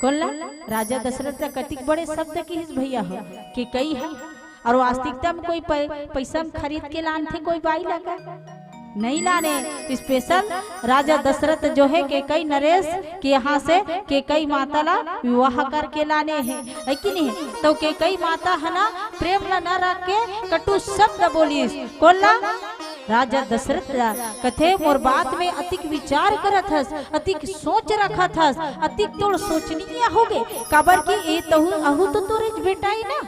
कोन ला? राजा दशरथ ला कतिक बड़े शब्द किहिस भैया हो, कैकई ह। और वास्तविकता में कोई पै-, पैसा में खरीद के लानथे कोई बाई ला का? नहीं लाने। Special राजा दशरथ जो हे कैकई नरेश के यहाँ से कैकई माता ला विवाह करके लाने हे, हे कि नहीं? तो कैकई माता ह ना प्रेम ला न रख के कटु शब्द बोलिस। कोन ला? राजा दशरथ ला। कथे, मोर बात में अतिक विचार करत हस, अतिक सोच रखत हस, अतिक तोर सोचनीय होगे, काबर कि ए तहू, अहू तो तोरेच बेटा ए ना।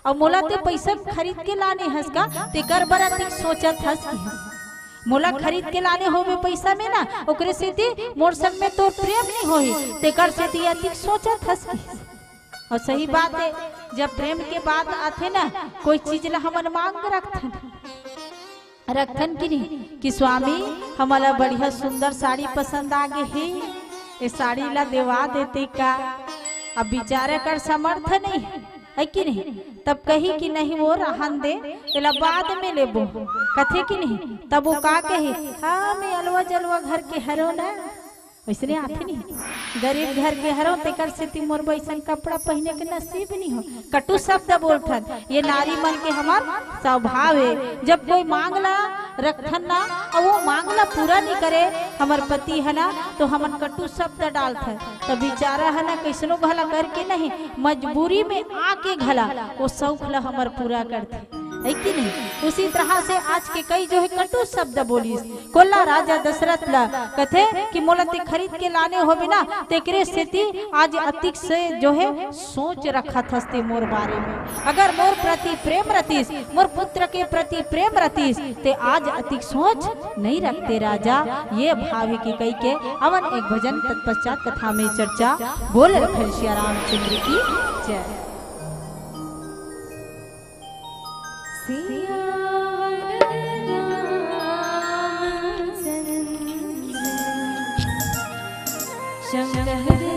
अउ मोला ते पैसा में खरीद के लाने हस का, तेकर बर अतिक सोचत हस कि मोला खरीद के लाने होवे पैसा में ना, ओकरे सेती मोर संग में तोर प्रेम नहीं होही, तेकर सेती अतिक सोचत हस कि। अउ सही बात हे, जब प्रेम के बात आथे ना, कोई चीज ला हमन मांग रखथन, रखथन कि नहीं कि स्वामी, हमला बढ़िया सुंदर साड़ी पसंद आ गे हे, ए साड़ी ला देवा देते का? अब बेचारा कर समर्थ नहीं हे, हे कि नहीं? तब कही कि नहीं वो रहन दे, एला बाद में लेबो, कथे कि नहीं? तब वो का कही, हाँ, मैं अलवा जलवा घर के हरों ना, वइसने आथे नहीं, गरीब घर के हरों, तेकर सेती मोर बर अइसन कपड़ा पहिने के नसीब नहीं हो। कटु शब्द बोलथन, ये नारी मन के हमर स्वभाव हे। जब कोई मांग ला रखथन ना, अउ वो मांग ला पूरा नहीं करे हमर पति ह ना, तो हमन कटु शब्द डालथन। त बेचारा ह ना, कइसनो घला करके नहीं, मजबूरी में आके घला वो शौक ला हमर पूरा करथे, हे कि नहीं? उसी तरह से आज कैकई जो हे कटु शब्द बोलिस, कोन ला? राजा दशरथ ला। कथे कि मोला ते खरीद के लाने होबे ना, तेकरे सेती आज अतिक से जो हे सोच रखत हस ते मोर बारे में। अगर मोर प्रति प्रेम रतिस, मोर पुत्र के प्रति प्रेम रतिस, ते आज अतिक सोच नहीं रखते राजा। ये भाव हे कैकई के। आवन एक भजन, तत्पश्चात कथा में चर्चा। बोल लखन सिया रामचंद्र की जय। सियावर रामचंद्र शंकर हरे।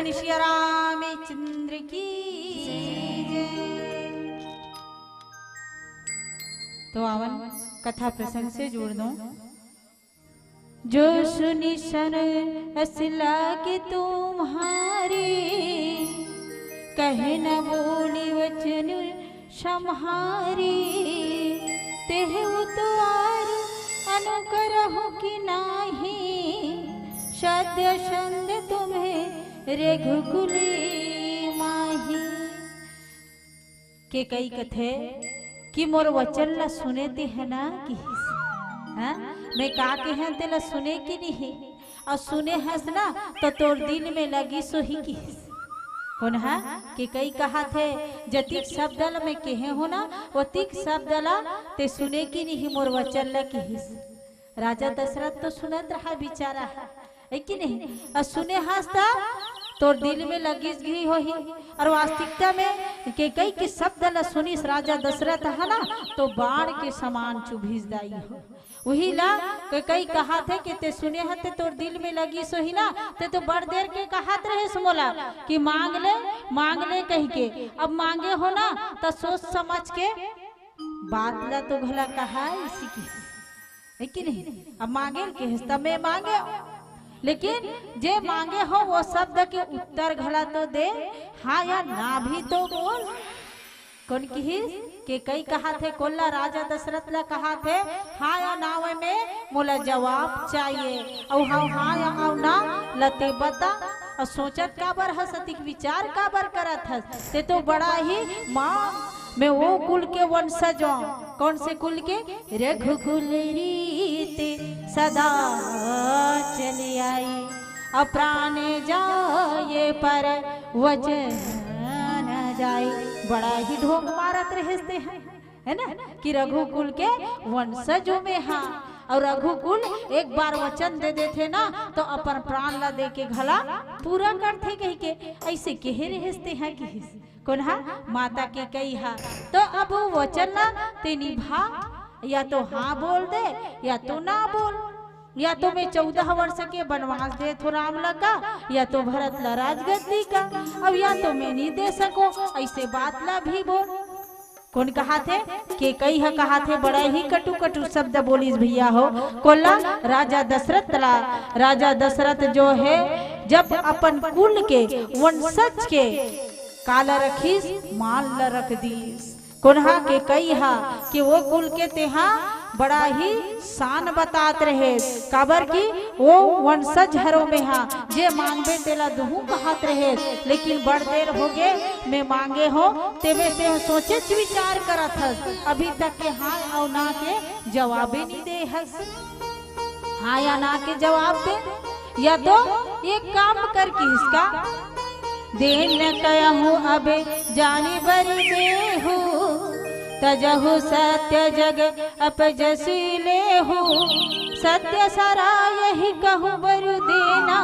श्री रामचंद्र की जय। तो आवन कथा प्रसंग से जोड़ दो। जो सुनि सन अस लागे तुम्हारे, कहे न बोली वचन सम्हारे। तेहु द्वार अनुकरहु कि नाहीं, सत्य संग तुम्हें रघुकुल माही। केकई कथे कि मोर वचन ला सुने तेह ना किहिस। हाँ? मैं का केहें तेला सुने कि नहीं? अउ सुने हस ना, तो तोर दिल में लगिस होही किहिस। कोन हा? केकई कहाथे, जतिक शब्द ल मैं केहे हों ना, ओतिक शब्द ला ते सुने कि नहीं मोर वचन ला किहिस। राजा दशरथ तो सुनत रहा बिचारा, है कि नहीं? अउ सुने हस त तोर दिल में लगिस गई होही। अउ वास्तविकता में केकई के शब्द ल सुनिस राजा दशरथ हा ना, तो बाण के समान चुभिस दाई हो। उही ला केकई कहाथे कि ते सुने हस ते तोर दिल में लगिस होही ना, ते तो बड़ देर के कहत रहेस मोला कि मांग ले, मांग ले कहिके। अब मांगे हों ना, त सोच समझ के बात ला तो घला कहा इसी की, है कि नहीं? अब मांगे ल केहेस त मैं मांगे हों, लेकिन जे मांगे हों वो शब्द के उत्तर घला तो दे, हाँ या ना भी तो बोल। कोन किहिस? केकई कहाथे, कोन ला? राजा दशरथ ला कहाथे, हाँ या ना में मोला जवाब चाहिए। अउ हाँ, हाँ या अउ ना ला ते बता। अउ सोचत काबर हस, अतिक विचार काबर करत हस? ते तो बड़ा ही माँ में वो कुल के वंशज हों। कौन से कुल के? रघुकुल रीत सदा चली आई, अउ प्राण जाए पर वचन न जाए। बड़ा ही ढोंग मारत रहेस ते हा, है ना, कि रघुकुल के वंशजों में हा। अउ रघुकुल एक बार वचन दे देथे ना, तो अपन प्राण ला दे के घला पूरा करथे कहिके। अइसे केहे रहेस ते हा किहिस। कोन हा? माता केकई हा। तो अब वो वचन ला ते निभा, या तो हाँ बोल दे, या तो ना बोल। या तो मैं चौदह वर्ष के वनवास देथों राम ला का, या तो भरत ला राजगद्दी का, अब या तो मैं नहीं दे सकों, अइसे बात ला भी बोल। कोन कहाथे? केकई हा कहाथे, बड़ा ही कटु कटु शब्द बोलिस भैया हो। कोन ला? राजा दशरथ ला। राजा दशरथ जो है, जब अपन कुल के वंशज के काला रखिस, मान ला रख दीस। कोन हा? केकई हा, कि वो कुल के ते हा बड़ा ही शान बतात रहेस, काबर कि वो वंशज हरों में हा, जे मांगबे तेला दुहूं कहत रहेस, लेकिन बड़ देर होगे मैं मांगे हों, तेमे ते सोचेच विचार करत हस, अभी तक के हाँ अउ ना के जवाबे नी दे हस। हाँ या ना के जवाब दे, या तो एक काम कर किहिस का, देन कहूँ अब जानि बर देहु, तजहु सत्य जग अपजसि लेहु। सत्य सरा यहि कहूँ बर देना,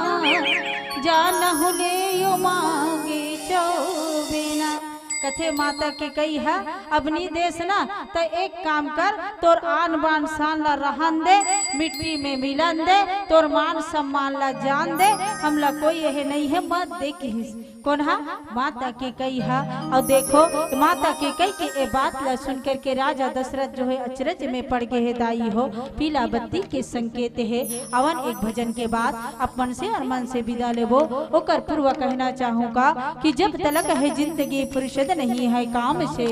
जानहु लेयो मांगे चौबेना। कथे माता केकई हा, अब नी देस ना, त एक काम कर, तोर आन बान शान ला रहन दे, मिट्टी में मिलन दे, तोर मान सम्मान ला जान दे, हमला कोई एहे नहीं है, मत दे किहिस। कोन हा? माता केकई हा। अउ देखो, माता केकई के ए बात ला सुन करके राजा दशरथ जो है अचरज में पड़ गए हे दाई हो। पीला बत्ती के संकेत हे। आवन एक भजन के बाद अपन से अउ मन से विदा लेबो। ओकर पूर्व कहना चाहूँगा कि जब तलक है जिंदगी फुर्सत नहीं है काम से,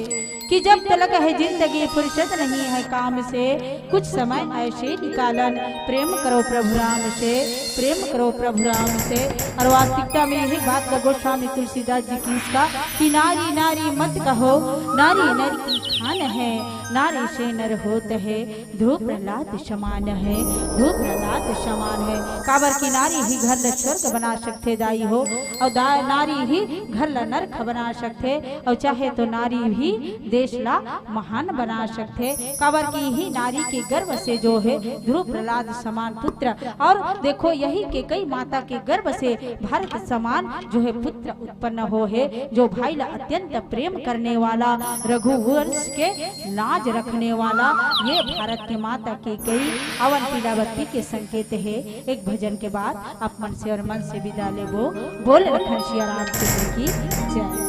कि जब तलक है जिंदगी फुर्सत नहीं है काम से, कुछ समय ऐसे निकालन। प्रेम करो प्रभु राम से, प्रेम करो प्रभु राम से। अउ वास्तविकता में यही बात का गोस्वामी तुलसीदास जी किहिस का कि नारी नारी मत कहो, नारी नर की खान है, नारी से नर होत है ध्रुव प्रहलाद समान है, ध्रुव प्रहलाद समान है। काबर कि नारी ही घर ला स्वर्ग बना सकथे दाई हो, अउ दा-, नारी ही घर ला नरक बना सकथे, अउ चाहे तो नारी ही देश ला महान बना सकथे। काबर कि इही नारी के गर्भ से जो है ध्रुव प्रहलाद समान पुत्र, अउ देखो यही केकई माता के गर्भ से भारत समान जो है पुत्र उत्पन्न हो हे, जो भाई ला अत्यंत प्रेम करने वाला, रघुवंश के लाज रखने वाला, ये भारत के माता कैकेयी अवन पीलावती के संकेत हे। एक भजन के बाद आप मन से और मन से विदा लेबो। बोल लखन सिया राम चंद्र की जय।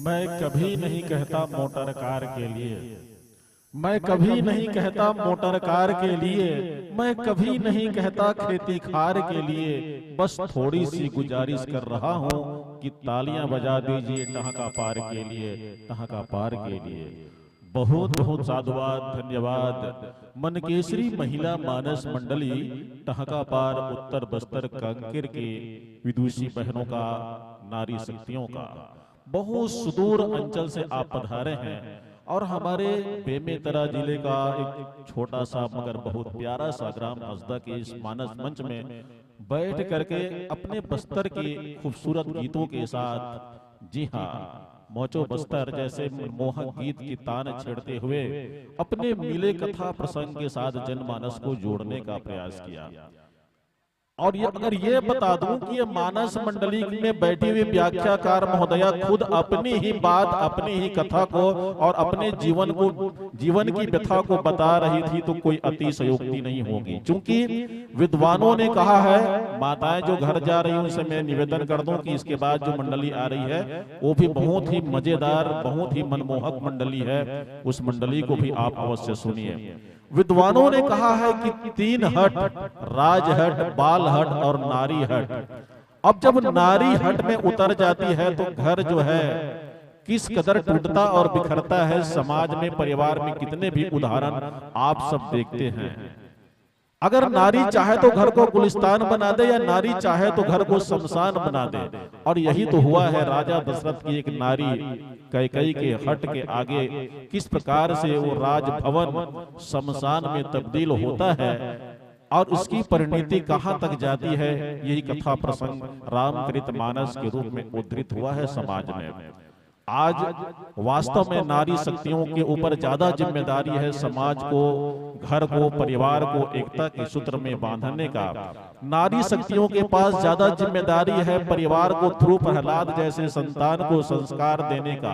मैं कभी नहीं कहता मोटर कार के लिए, मैं कभी नहीं कहता मोटर कार के लिए, मैं कभी नहीं कहता खेती खार के लिए, बस थोड़ी सी गुजारिश कर रहा हूँ कि तालियां बजा दीजिए टहका पार के लिए, टहका पार के लिए। बहुत बहुत साधुवाद, धन्यवाद। मन केसरी महिला मानस मंडली, टहका पार, उत्तर बस्तर, कांकेर के विदुषी बहनों का, नारी शक्तियों का। बहुत सुदूर अंचल से आप पधारे हैं और हमारे बेमेतरा जिले का एक छोटा सा मगर बहुत प्यारा सा ग्राम हसदा के इस मानस मंच में बैठ करके अपने बस्तर के खूबसूरत गीतों के साथ, जी हाँ, मौचो बस्तर जैसे मनमोहक गीत की तान छेड़ते हुए अपने मिले कथा प्रसंग के साथ जनमानस को जोड़ने का प्रयास किया। और ये, अगर ये बता दूं कि ये मानस मंडली में बैठी हुई व्याख्याकार महोदया खुद अपनी ही बात, अपनी ही कथा को और अपने जीवन को, जीवन की व्यथा को बता रही थी, तो कोई अतिशयोक्ति नहीं होगी, क्योंकि विद्वानों ने कहा है, माताएं जो घर जा रही हैं, उनसे मैं निवेदन कर दूं कि इसके बाद जो मंडली आ रही है, वो भी बहुत ही मजेदार, बहुत ही मनमोहक मंडली है, उस मंडली को भी आप अवश्य सुनिए। विद्वानों ने कहा है कि तीन हट, राजहट, बालहट और नारी हट। अब जब नारी हट में उतर जाती है तो घर जो है किस कदर टूटता और बिखरता है, समाज में, परिवार में कितने भी उदाहरण आप सब देखते हैं। अगर नारी चाहे तो घर को गुलिस्तान बना दे या नारी चाहे तो घर को शमशान बना दे। और यही तो हुआ है राजा दशरथ की एक नारी कैकई के हट के आगे, किस प्रकार से वो राजभवन शमशान में तब्दील होता है और उसकी परिणति कहाँ तक जाती है, यही कथा प्रसंग रामचरित मानस के रूप में उद्धृत हुआ है समाज में। आज वास्तव में नारी शक्तियों के ऊपर ज्यादा जिम्मेदारी है समाज को, घर को, परिवार को एकता के सूत्र में बांधने का। नारी शक्तियों के पास ज्यादा जिम्मेदारी है परिवार को through प्रहलाद जैसे संतान को संस्कार देने का,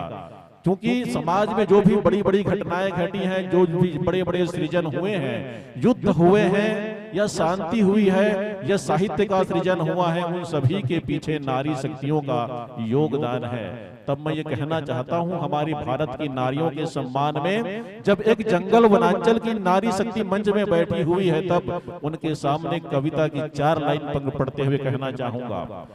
क्योंकि समाज में जो भी बड़ी बड़ी घटनाएं घटी हैं, जो भी बड़े बड़े सृजन हुए हैं, युद्ध हुए हैं या शांति हुई है या साहित्य का सृजन हुआ है, उन सभी के पीछे नारी शक्तियों का योगदान है। तब मैं ये कहना चाहता हूं, हमारी भारत की नारियों के सम्मान में जब एक जंगल वनांचल की नारी शक्ति मंच में बैठी हुई है, तब उनके सामने कविता की चार लाइन पढ़ते हुए कहना चाहूंगा।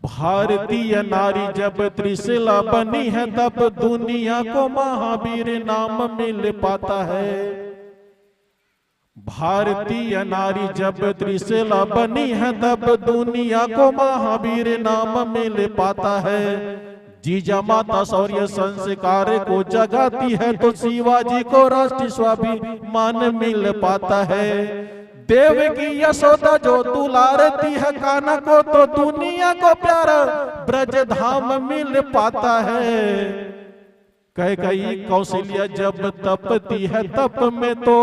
भारतीय नारी जब त्रिशला बनी है, तब दुनिया को महावीर नाम मिल पाता है। भारतीय नारी जब त्रिशला बनी है, तब दुनिया को महावीर नाम मिल पाता है। जीजा माता शौर्य संस्कार को जगाती है, तो शिवाजी को राष्ट्रीय स्वाभिमान मिल पाता है। देव की यशोदा जो दुलारती है कान्हा को, तो दुनिया को प्यारा ब्रज धाम मिल पाता है। कैकई कौशल्या जब तपती है तप में, तो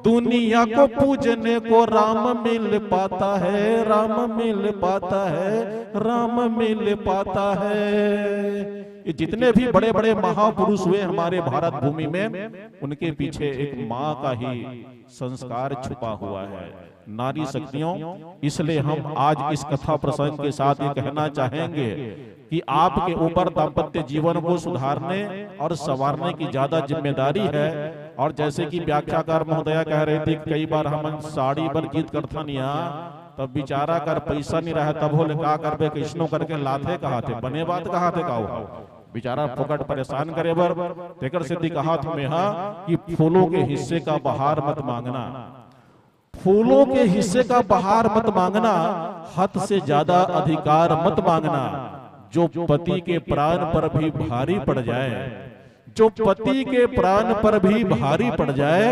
दुनिया को पूजने को राम मिल पाता है, राम मिल पाता है, राम मिल पाता है। ये जितने भी बड़े बड़े महापुरुष हुए हमारे भारत भूमि में, उनके पीछे एक माँ का ही संस्कार छुपा हुआ है। नारी शक्तियों, इसलिए हम आज इस कथा प्रसंग के साथ ये कहना चाहेंगे कि आपके ऊपर दाम्पत्य जीवन को सुधारने और संवारने की ज्यादा जिम्मेदारी है। और जैसे कि व्याख्याकार महोदया कह रहे थे कि कई बार हमन साड़ी बर जिद करथन या, तब बिचारा कर पैसा नहीं रहे, तब होले का करबे, कैसनो करके लाथे कहाथे, बने बात कहाथे का हो। बिचारा फोकट परेशान करे बर, तेकर सेती कहाथंव मेहा कि फूलों के हिस्से का बहार मत मांगना। फूलों के हिस्से का बहार मत मांगना, हद से ज्यादा अधिकार मत मांगना। जो पति के प्राण पर भी भारी पड़ जाए, जो पति के प्राण पर भी भारी पड़ जाए,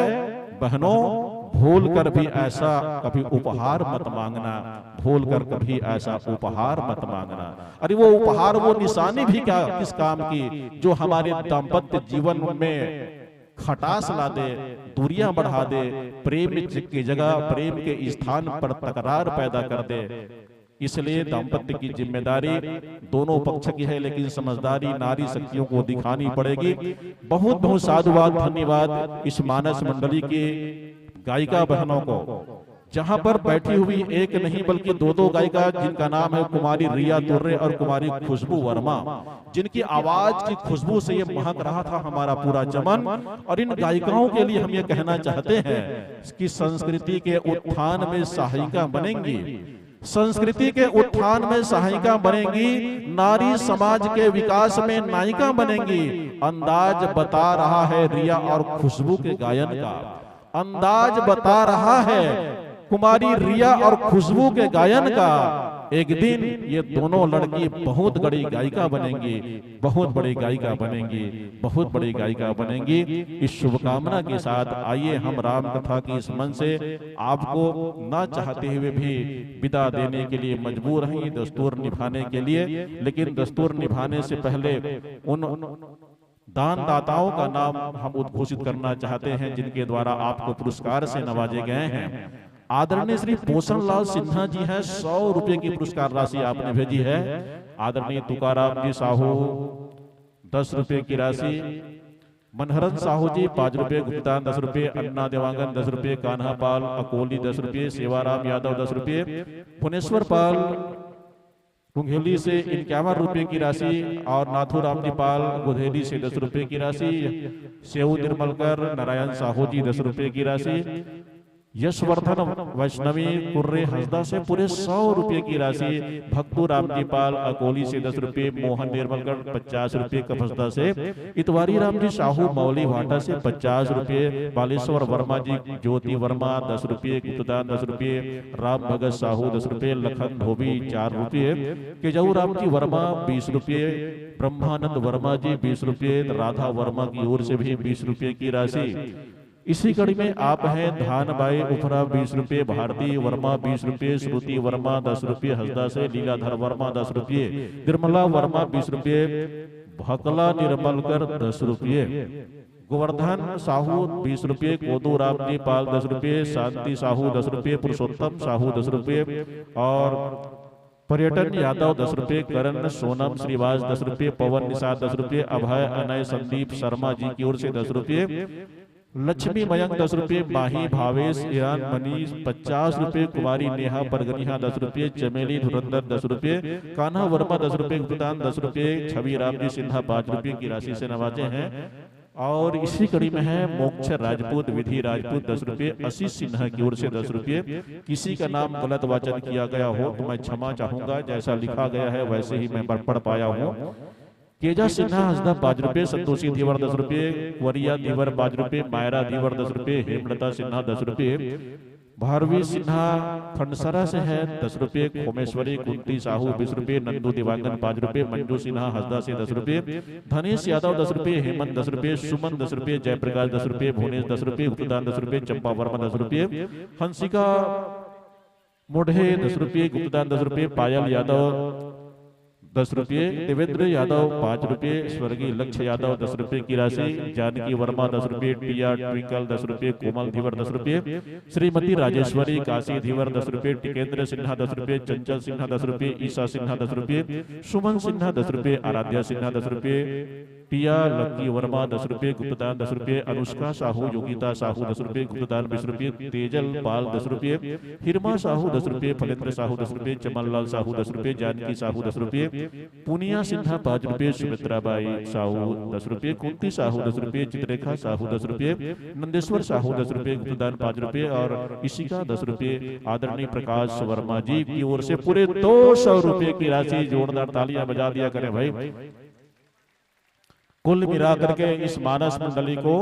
बहनों, भूल कर भी ऐसा कभी उपहार मत मांगना, भूल कर कभी ऐसा उपहार मत मांगना। अरे, वो उपहार, वो निशानी भी क्या, किस काम की, जो हमारे दाम्पत्य जीवन में खटास ला दे, दूरियां बढ़ा दे, प्रेम की जगह प्रेम के स्थान पर तकरार पैदा कर दे। इसलिए दाम्पत्य की जिम्मेदारी दोनों पक्ष की है, लेकिन समझदारी नारी शक्तियों को दिखानी पड़ेगी। बहुत बहुत साधुवाद, धन्यवाद इस मानस मंडली की गायिका बहनों को। जहां पर बैठी हुई एक नहीं बल्कि दो दो गायिका, जिनका नाम है कुमारी रिया तुर्रे और कुमारी खुशबू वर्मा, जिनकी आवाज की खुशबू से ये महक रहा था हमारा पूरा चमन। और इन गायिकाओं के लिए हम ये कहना चाहते हैं कि संस्कृति के उत्थान में सहायिका बनेंगी, संस्कृति के उत्थान में सहायिका बनेंगी, नारी समाज के विकास में नायिका बनेंगी। अंदाज बता रहा है रिया और खुशबू के गायन का, अंदाज बता रहा है कुमारी रिया और खुशबू के गायन का। एक दिन ये दोनों लड़की बहुत बड़ी गायिका बनेंगी, बहुत बड़ी गायिका बनेंगी, बहुत बड़ी गायिका बनेंगी। इस शुभकामना के साथ आइए हम राम कथा की इस मंच से आपको ना चाहते हुए भी विदा देने के लिए मजबूर हैं, ये दस्तूर निभाने के लिए। लेकिन दस्तूर निभाने से पहले उन दानदाताओं का नाम हम उद्घोषित करना चाहते हैं, जिनके द्वारा आपको पुरस्कार से नवाजे गए हैं। आदरणीय श्री पोषण लाल सिन्हा जी हैं, सौ रुपये की पुरस्कार राशि आपने भेजी है। आदरणीय तुकाराम जी साहू, दस रुपये की राशि, मनहरन साहू जी पाँच रुपये, गुप्तान दस रुपये, अन्ना देवांगन दस रुपये, कान्हा पाल अकोली दस रुपये, सेवाराम यादव दस रुपये, भुवनेश्वर पाल कुंघेली से इक्यावन रुपये की राशि और नाथूराम जी पाल गुधेली से दस रुपये की राशि, सेऊ निर्मलकर नारायण साहू जी दस रुपये की राशि, यशवर्धन वैष्णवी कुर्रे हंसदा से पूरे सौ रुपये की राशि, भक्तू राम जी पाल अकोली से दस रुपये, मोहन निर्मलकर पचास रुपये कपसदा से, इतवारी राम जी साहू मौली भाटा से पचास रुपये, बालेश्वर वर्मा जी, ज्योति वर्मा दस रुपये, गुप्तदान दस रुपये, राम भगत साहू दस रुपये, लखन धोबी चार रुपये, केजाऊ राम जी वर्मा बीस रुपये, ब्रह्मानंद वर्मा जी बीस रुपये, राधा वर्मा की ओर से भी बीस रुपये की राशि। इसी कड़ी में आप हैं धानबाई उफरा बीस रुपये, भारती वर्मा बीस रुपये, श्रुति वर्मा दस रुपये हंसदा से, लीलाधर वर्मा दस रुपये, निर्मला वर्मा बीस रुपये, भकला निर्मलकर दस रुपये, गोवर्धन साहू बीस रुपये, कोदू राम जी पाल दस रुपये, शांति साहू दस रुपये, पुरुषोत्तम साहू दस रुपये और पर्यटन यादव दस रुपये, करण सोनम श्रीवास दस रुपये, पवन निषाद दस रुपये, अभय अनय संदीप शर्मा जी की ओर से दस रुपये, लक्ष्मी मयंक दस रुपये, माही भावेश ईरान मनीष पचास रुपये, कुमारी नेहा परगनिहा दस रुपये, चमेली धुरंधर दस रुपये, कान्हा वर्मा दस रुपये, गुप्तान दस रुपये, छवि राम जी सिन्हा पाँच रुपये की राशि से नवाजे हैं। और इसी कड़ी में है मोक्ष राजपूत, विधि राजपूत दस रुपये, आशीष सिन्हा की ओर से दस रुपये। किसी का नाम गलत वाचन किया गया हो तो मैं क्षमा चाहूंगा, जैसा लिखा गया है वैसे ही मैं पढ़ पढ़ पाया हूँ। केजा सिन्हा हंसदा पाँच रुपये, संतोषी धीवर दस रुपये, वरिया धीवर पाँच रुपये, मायरा धीवर दस रुपये, हेमलता सिन्हा दस रुपये, भारवी सिन्हा खंडसरा से है दस रुपये, खोमेश्वरी कुंती साहू बीस रुपये, नंदू दिवांगन पाँच रुपये, मंजू सिन्हा हंसदा से दस रुपये, धनेश यादव दस रुपये, हेमंत दस रुपये, सुमन दस रुपये, जयप्रकाश दस रुपये, भुवनेश दस रुपये, गुप्तदान दस रुपये, चंपा वर्मा दस रुपये, हंसिका मोढ़े दस रुपये, गुप्तदान दस रुपये, पायल यादव दस रुपये, देवेंद्र यादव पाँच रुपये, स्वर्गीय लक्ष्य यादव दस रुपये की राशि, जानकी वर्मा दस रुपये, टीआर ट्विंकल दस रुपये, कोमल धीवर दस रुपये, श्रीमती राजेश्वरी काशी धीवर दस रुपये, टिकेंद्र सिन्हा दस रुपये, चंचल सिन्हा दस रुपये, ईशा सिन्हा दस रुपये, सुमन सिन्हा दस रुपये, आराध्या सिन्हा दस रुपये, टिया लक्की वर्मा दस रुपये, गुप्तदान दस रुपये, अनुष्का साहू, योगिता साहू दस रुपये, गुप्तदान बीस रुपये, तेजल पाल दस रुपये, हिरमा साहू दस रुपये, फलेंद्र साहू दस रुपये, चमनलाल साहू दस रुपये, जानकी साहू दस रुपये, पुनिया सिन्हा पाँच रुपये, सुमित्रा बाई साहू दस रुपये, कुंती साहू दस रुपये, चित्रेखा साहू दस रुपये, नंदेश्वर साहू दस रुपये, गुप्तदान पाँच रुपये और इशिका दस रुपये। आदरणीय प्रकाश वर्मा जी की ओर से पूरे दो सौ रुपये की राशि, जोरदार तालियां बजा दिया करें भाई। कुल मिला करके इस मानस मंडली को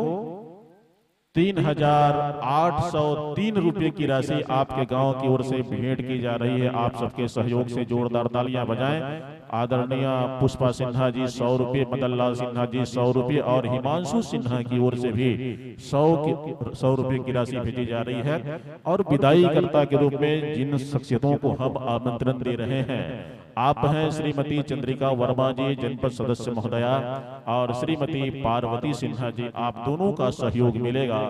तीन हजार आठ सौ तीन रुपये की राशि आपके गांव की ओर से भेंट की जा रही है। आप सबके सहयोग से जोरदार तालियां बजाएं। आदरणीय पुष्पा सिन्हा जी सौ रुपये, मदन लाल सिन्हा जी सौ रुपये और हिमांशु सिन्हा की ओर से भी सौ की, सौ रुपये की राशि भेजी जा रही है। और विदाई कर्ता के रूप में जिन शख्सियतों को हम आमंत्रण दे रहे हैं, आप हैं श्रीमती चंद्रिका वर्मा जी, जनपद सदस्य महोदया, और श्रीमती पार्वती सिन्हा जी, आप दोनों का सहयोग मिलेगा।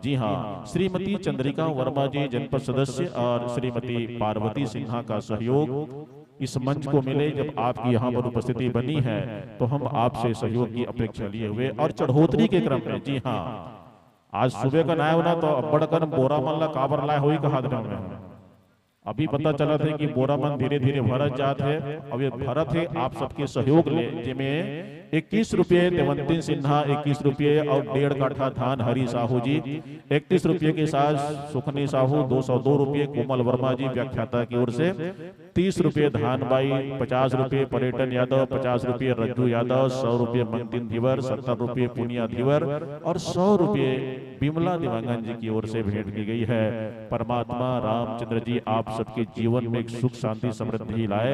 जी हाँ, श्रीमती चंद्रिका वर्मा जी, जनपद सदस्य, और श्रीमती पार्वती सिन्हा का सहयोग इस मंच को मिले, जब आपकी यहाँ पर उपस्थिति बनी है तो हम आपसे सहयोग की अपेक्षा लिए हुए। और चढ़ोतरी के क्रम में, जी हाँ, आज सुबह का नाय होना तो अब्बड़ कन बोरा मन ला काबर लाए होही कहा देना मैं। अभी पता चलत हे कि बोरा मन धीरे धीरे भरत जात हे। अब ये भरत हे आप सबके सहयोग ले, जेमे इक्कीस रुपये देवंतीन सिन्हा, इक्कीस रुपये और डेढ़ काठा धान हरी साहू जी, इकतीस रुपये के साथ सुखनी साहू, दो सौ दो रुपये कोमल वर्मा जी व्याख्याता की ओर से, तीस रुपये धान बाई, पचास रुपये पर्यटन यादव, पचास रुपये रज्जू यादव, सौ रुपये मंगतिन धीवर, सत्तर रुपये पुनिया धीवर और सौ रुपये बिमला देवांगन जी की ओर से भेंट की गई है। परमात्मा रामचंद्र जी आप सबके जीवन में एक सुख शांति समृद्धि लाए,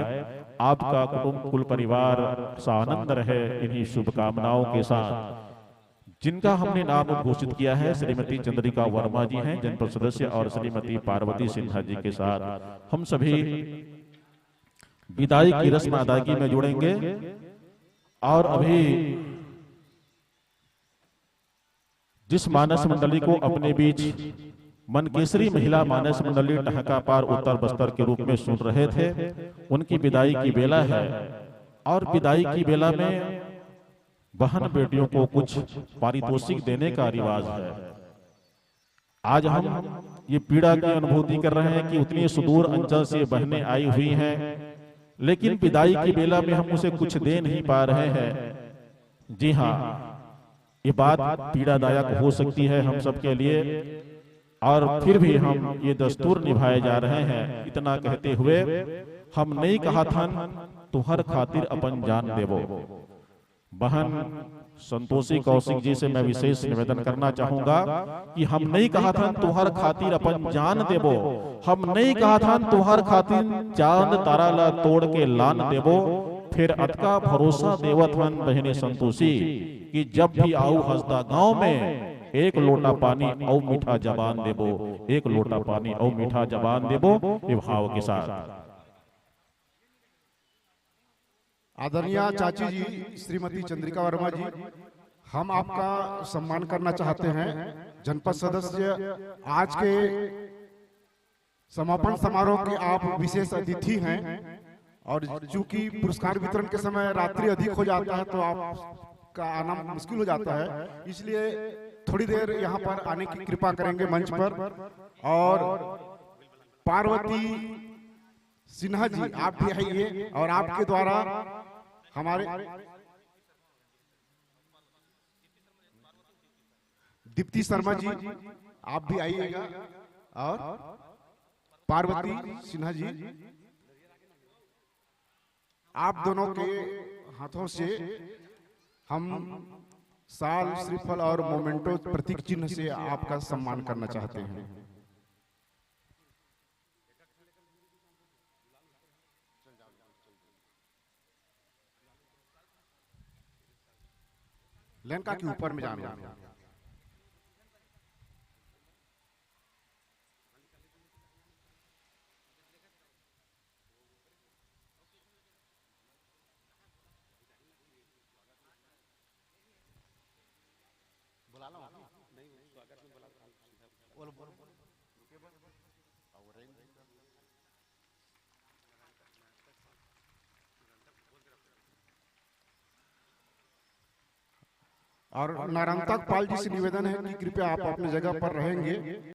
आपका कुटुंब कुल परिवार सा आनंद रहे, इन्हीं शुभकामनाओं के साथ जिनका हमने नाम उद्घोषित किया है, श्रीमती चंद्रिका वर्मा जी हैं जनपद सदस्य और श्रीमती पार्वती सिन्हा जी के साथ हम सभी विदाई की रस्म अदायगी में जुड़ेंगे। और अभी जिस मानस मंडली को अपने बीच मन केसरी महिला मानस मंडली टहका पार उत्तर बस्तर के रूप में सुन रहे थे, उनकी विदाई की बेला है। और विदाई की बेला में बहन बेटियों को कुछ पारितोषिक देने का रिवाज है। आज हम ये पीड़ा की अनुभूति कर रहे हैं कि उतने सुदूर अंचल से बहनें आई हुई हैं, लेकिन विदाई की बेला में हम उसे कुछ दे नहीं पा रहे हैं। जी हाँ, ये बात पीड़ादायक हो सकती है हम सबके लिए, और फिर भी हम ये दस्तूर निभाए जा रहे हैं। इतना कहते हुए हम नहीं कहा थन तुहर खातिर अपन जान देबो। बहन संतोषी कौशिक जी से मैं विशेष निवेदन करना चाहूंगा कि हम नहीं कहा थन तुहर खातिर अपन जान देबो, हम नहीं कहा थन तुहर खातिर चांद तारा ला तोड़ के लान देबो। फिर अतका भरोसा देवत हन बहिनी संतोषी कि जब भी आऊ हसदा गांव में एक लोटा पानी अउ मीठा जबान देबो, एक लोटा पानी अउ मीठा जबान देबो, ये भाव के साथ। आदरणीय चाची जी, श्रीमती चंद्रिका वर्मा जी, हम आपका सम्मान करना चाहते हैं। जनपद सदस्य, आज के समापन समारोह के आप विशेष अतिथि हैं, और चूंकि पुरस्कार वितरण के समय रात्रि अधिक हो जाता है, तो आपका आना मुश्किल हो जाता है, इसलिए थोड़ी देर यहाँ पर आने की कृपा करेंगे मंच पर। और पार्वती सिन्हा जी, आप भी आइए और आपके द्वारा हमारे दीप्ति शर्मा जी, आप भी आइएगा, और पार्वती सिन्हा जी, आप दोनों के हाथों से हम साल, श्रीफल और मोमेंटो प्रतीक चिन्ह से आपका सम्मान करना चाहते हैं। लंका के ऊपर में जाना। बुला लो। नहीं, स्वागत में बुला लो। बोलो, बोलो, बोलो। और नारायण तक पाल जी से निवेदन है कि कृपया आप अपनी जगह पर रहेंगे।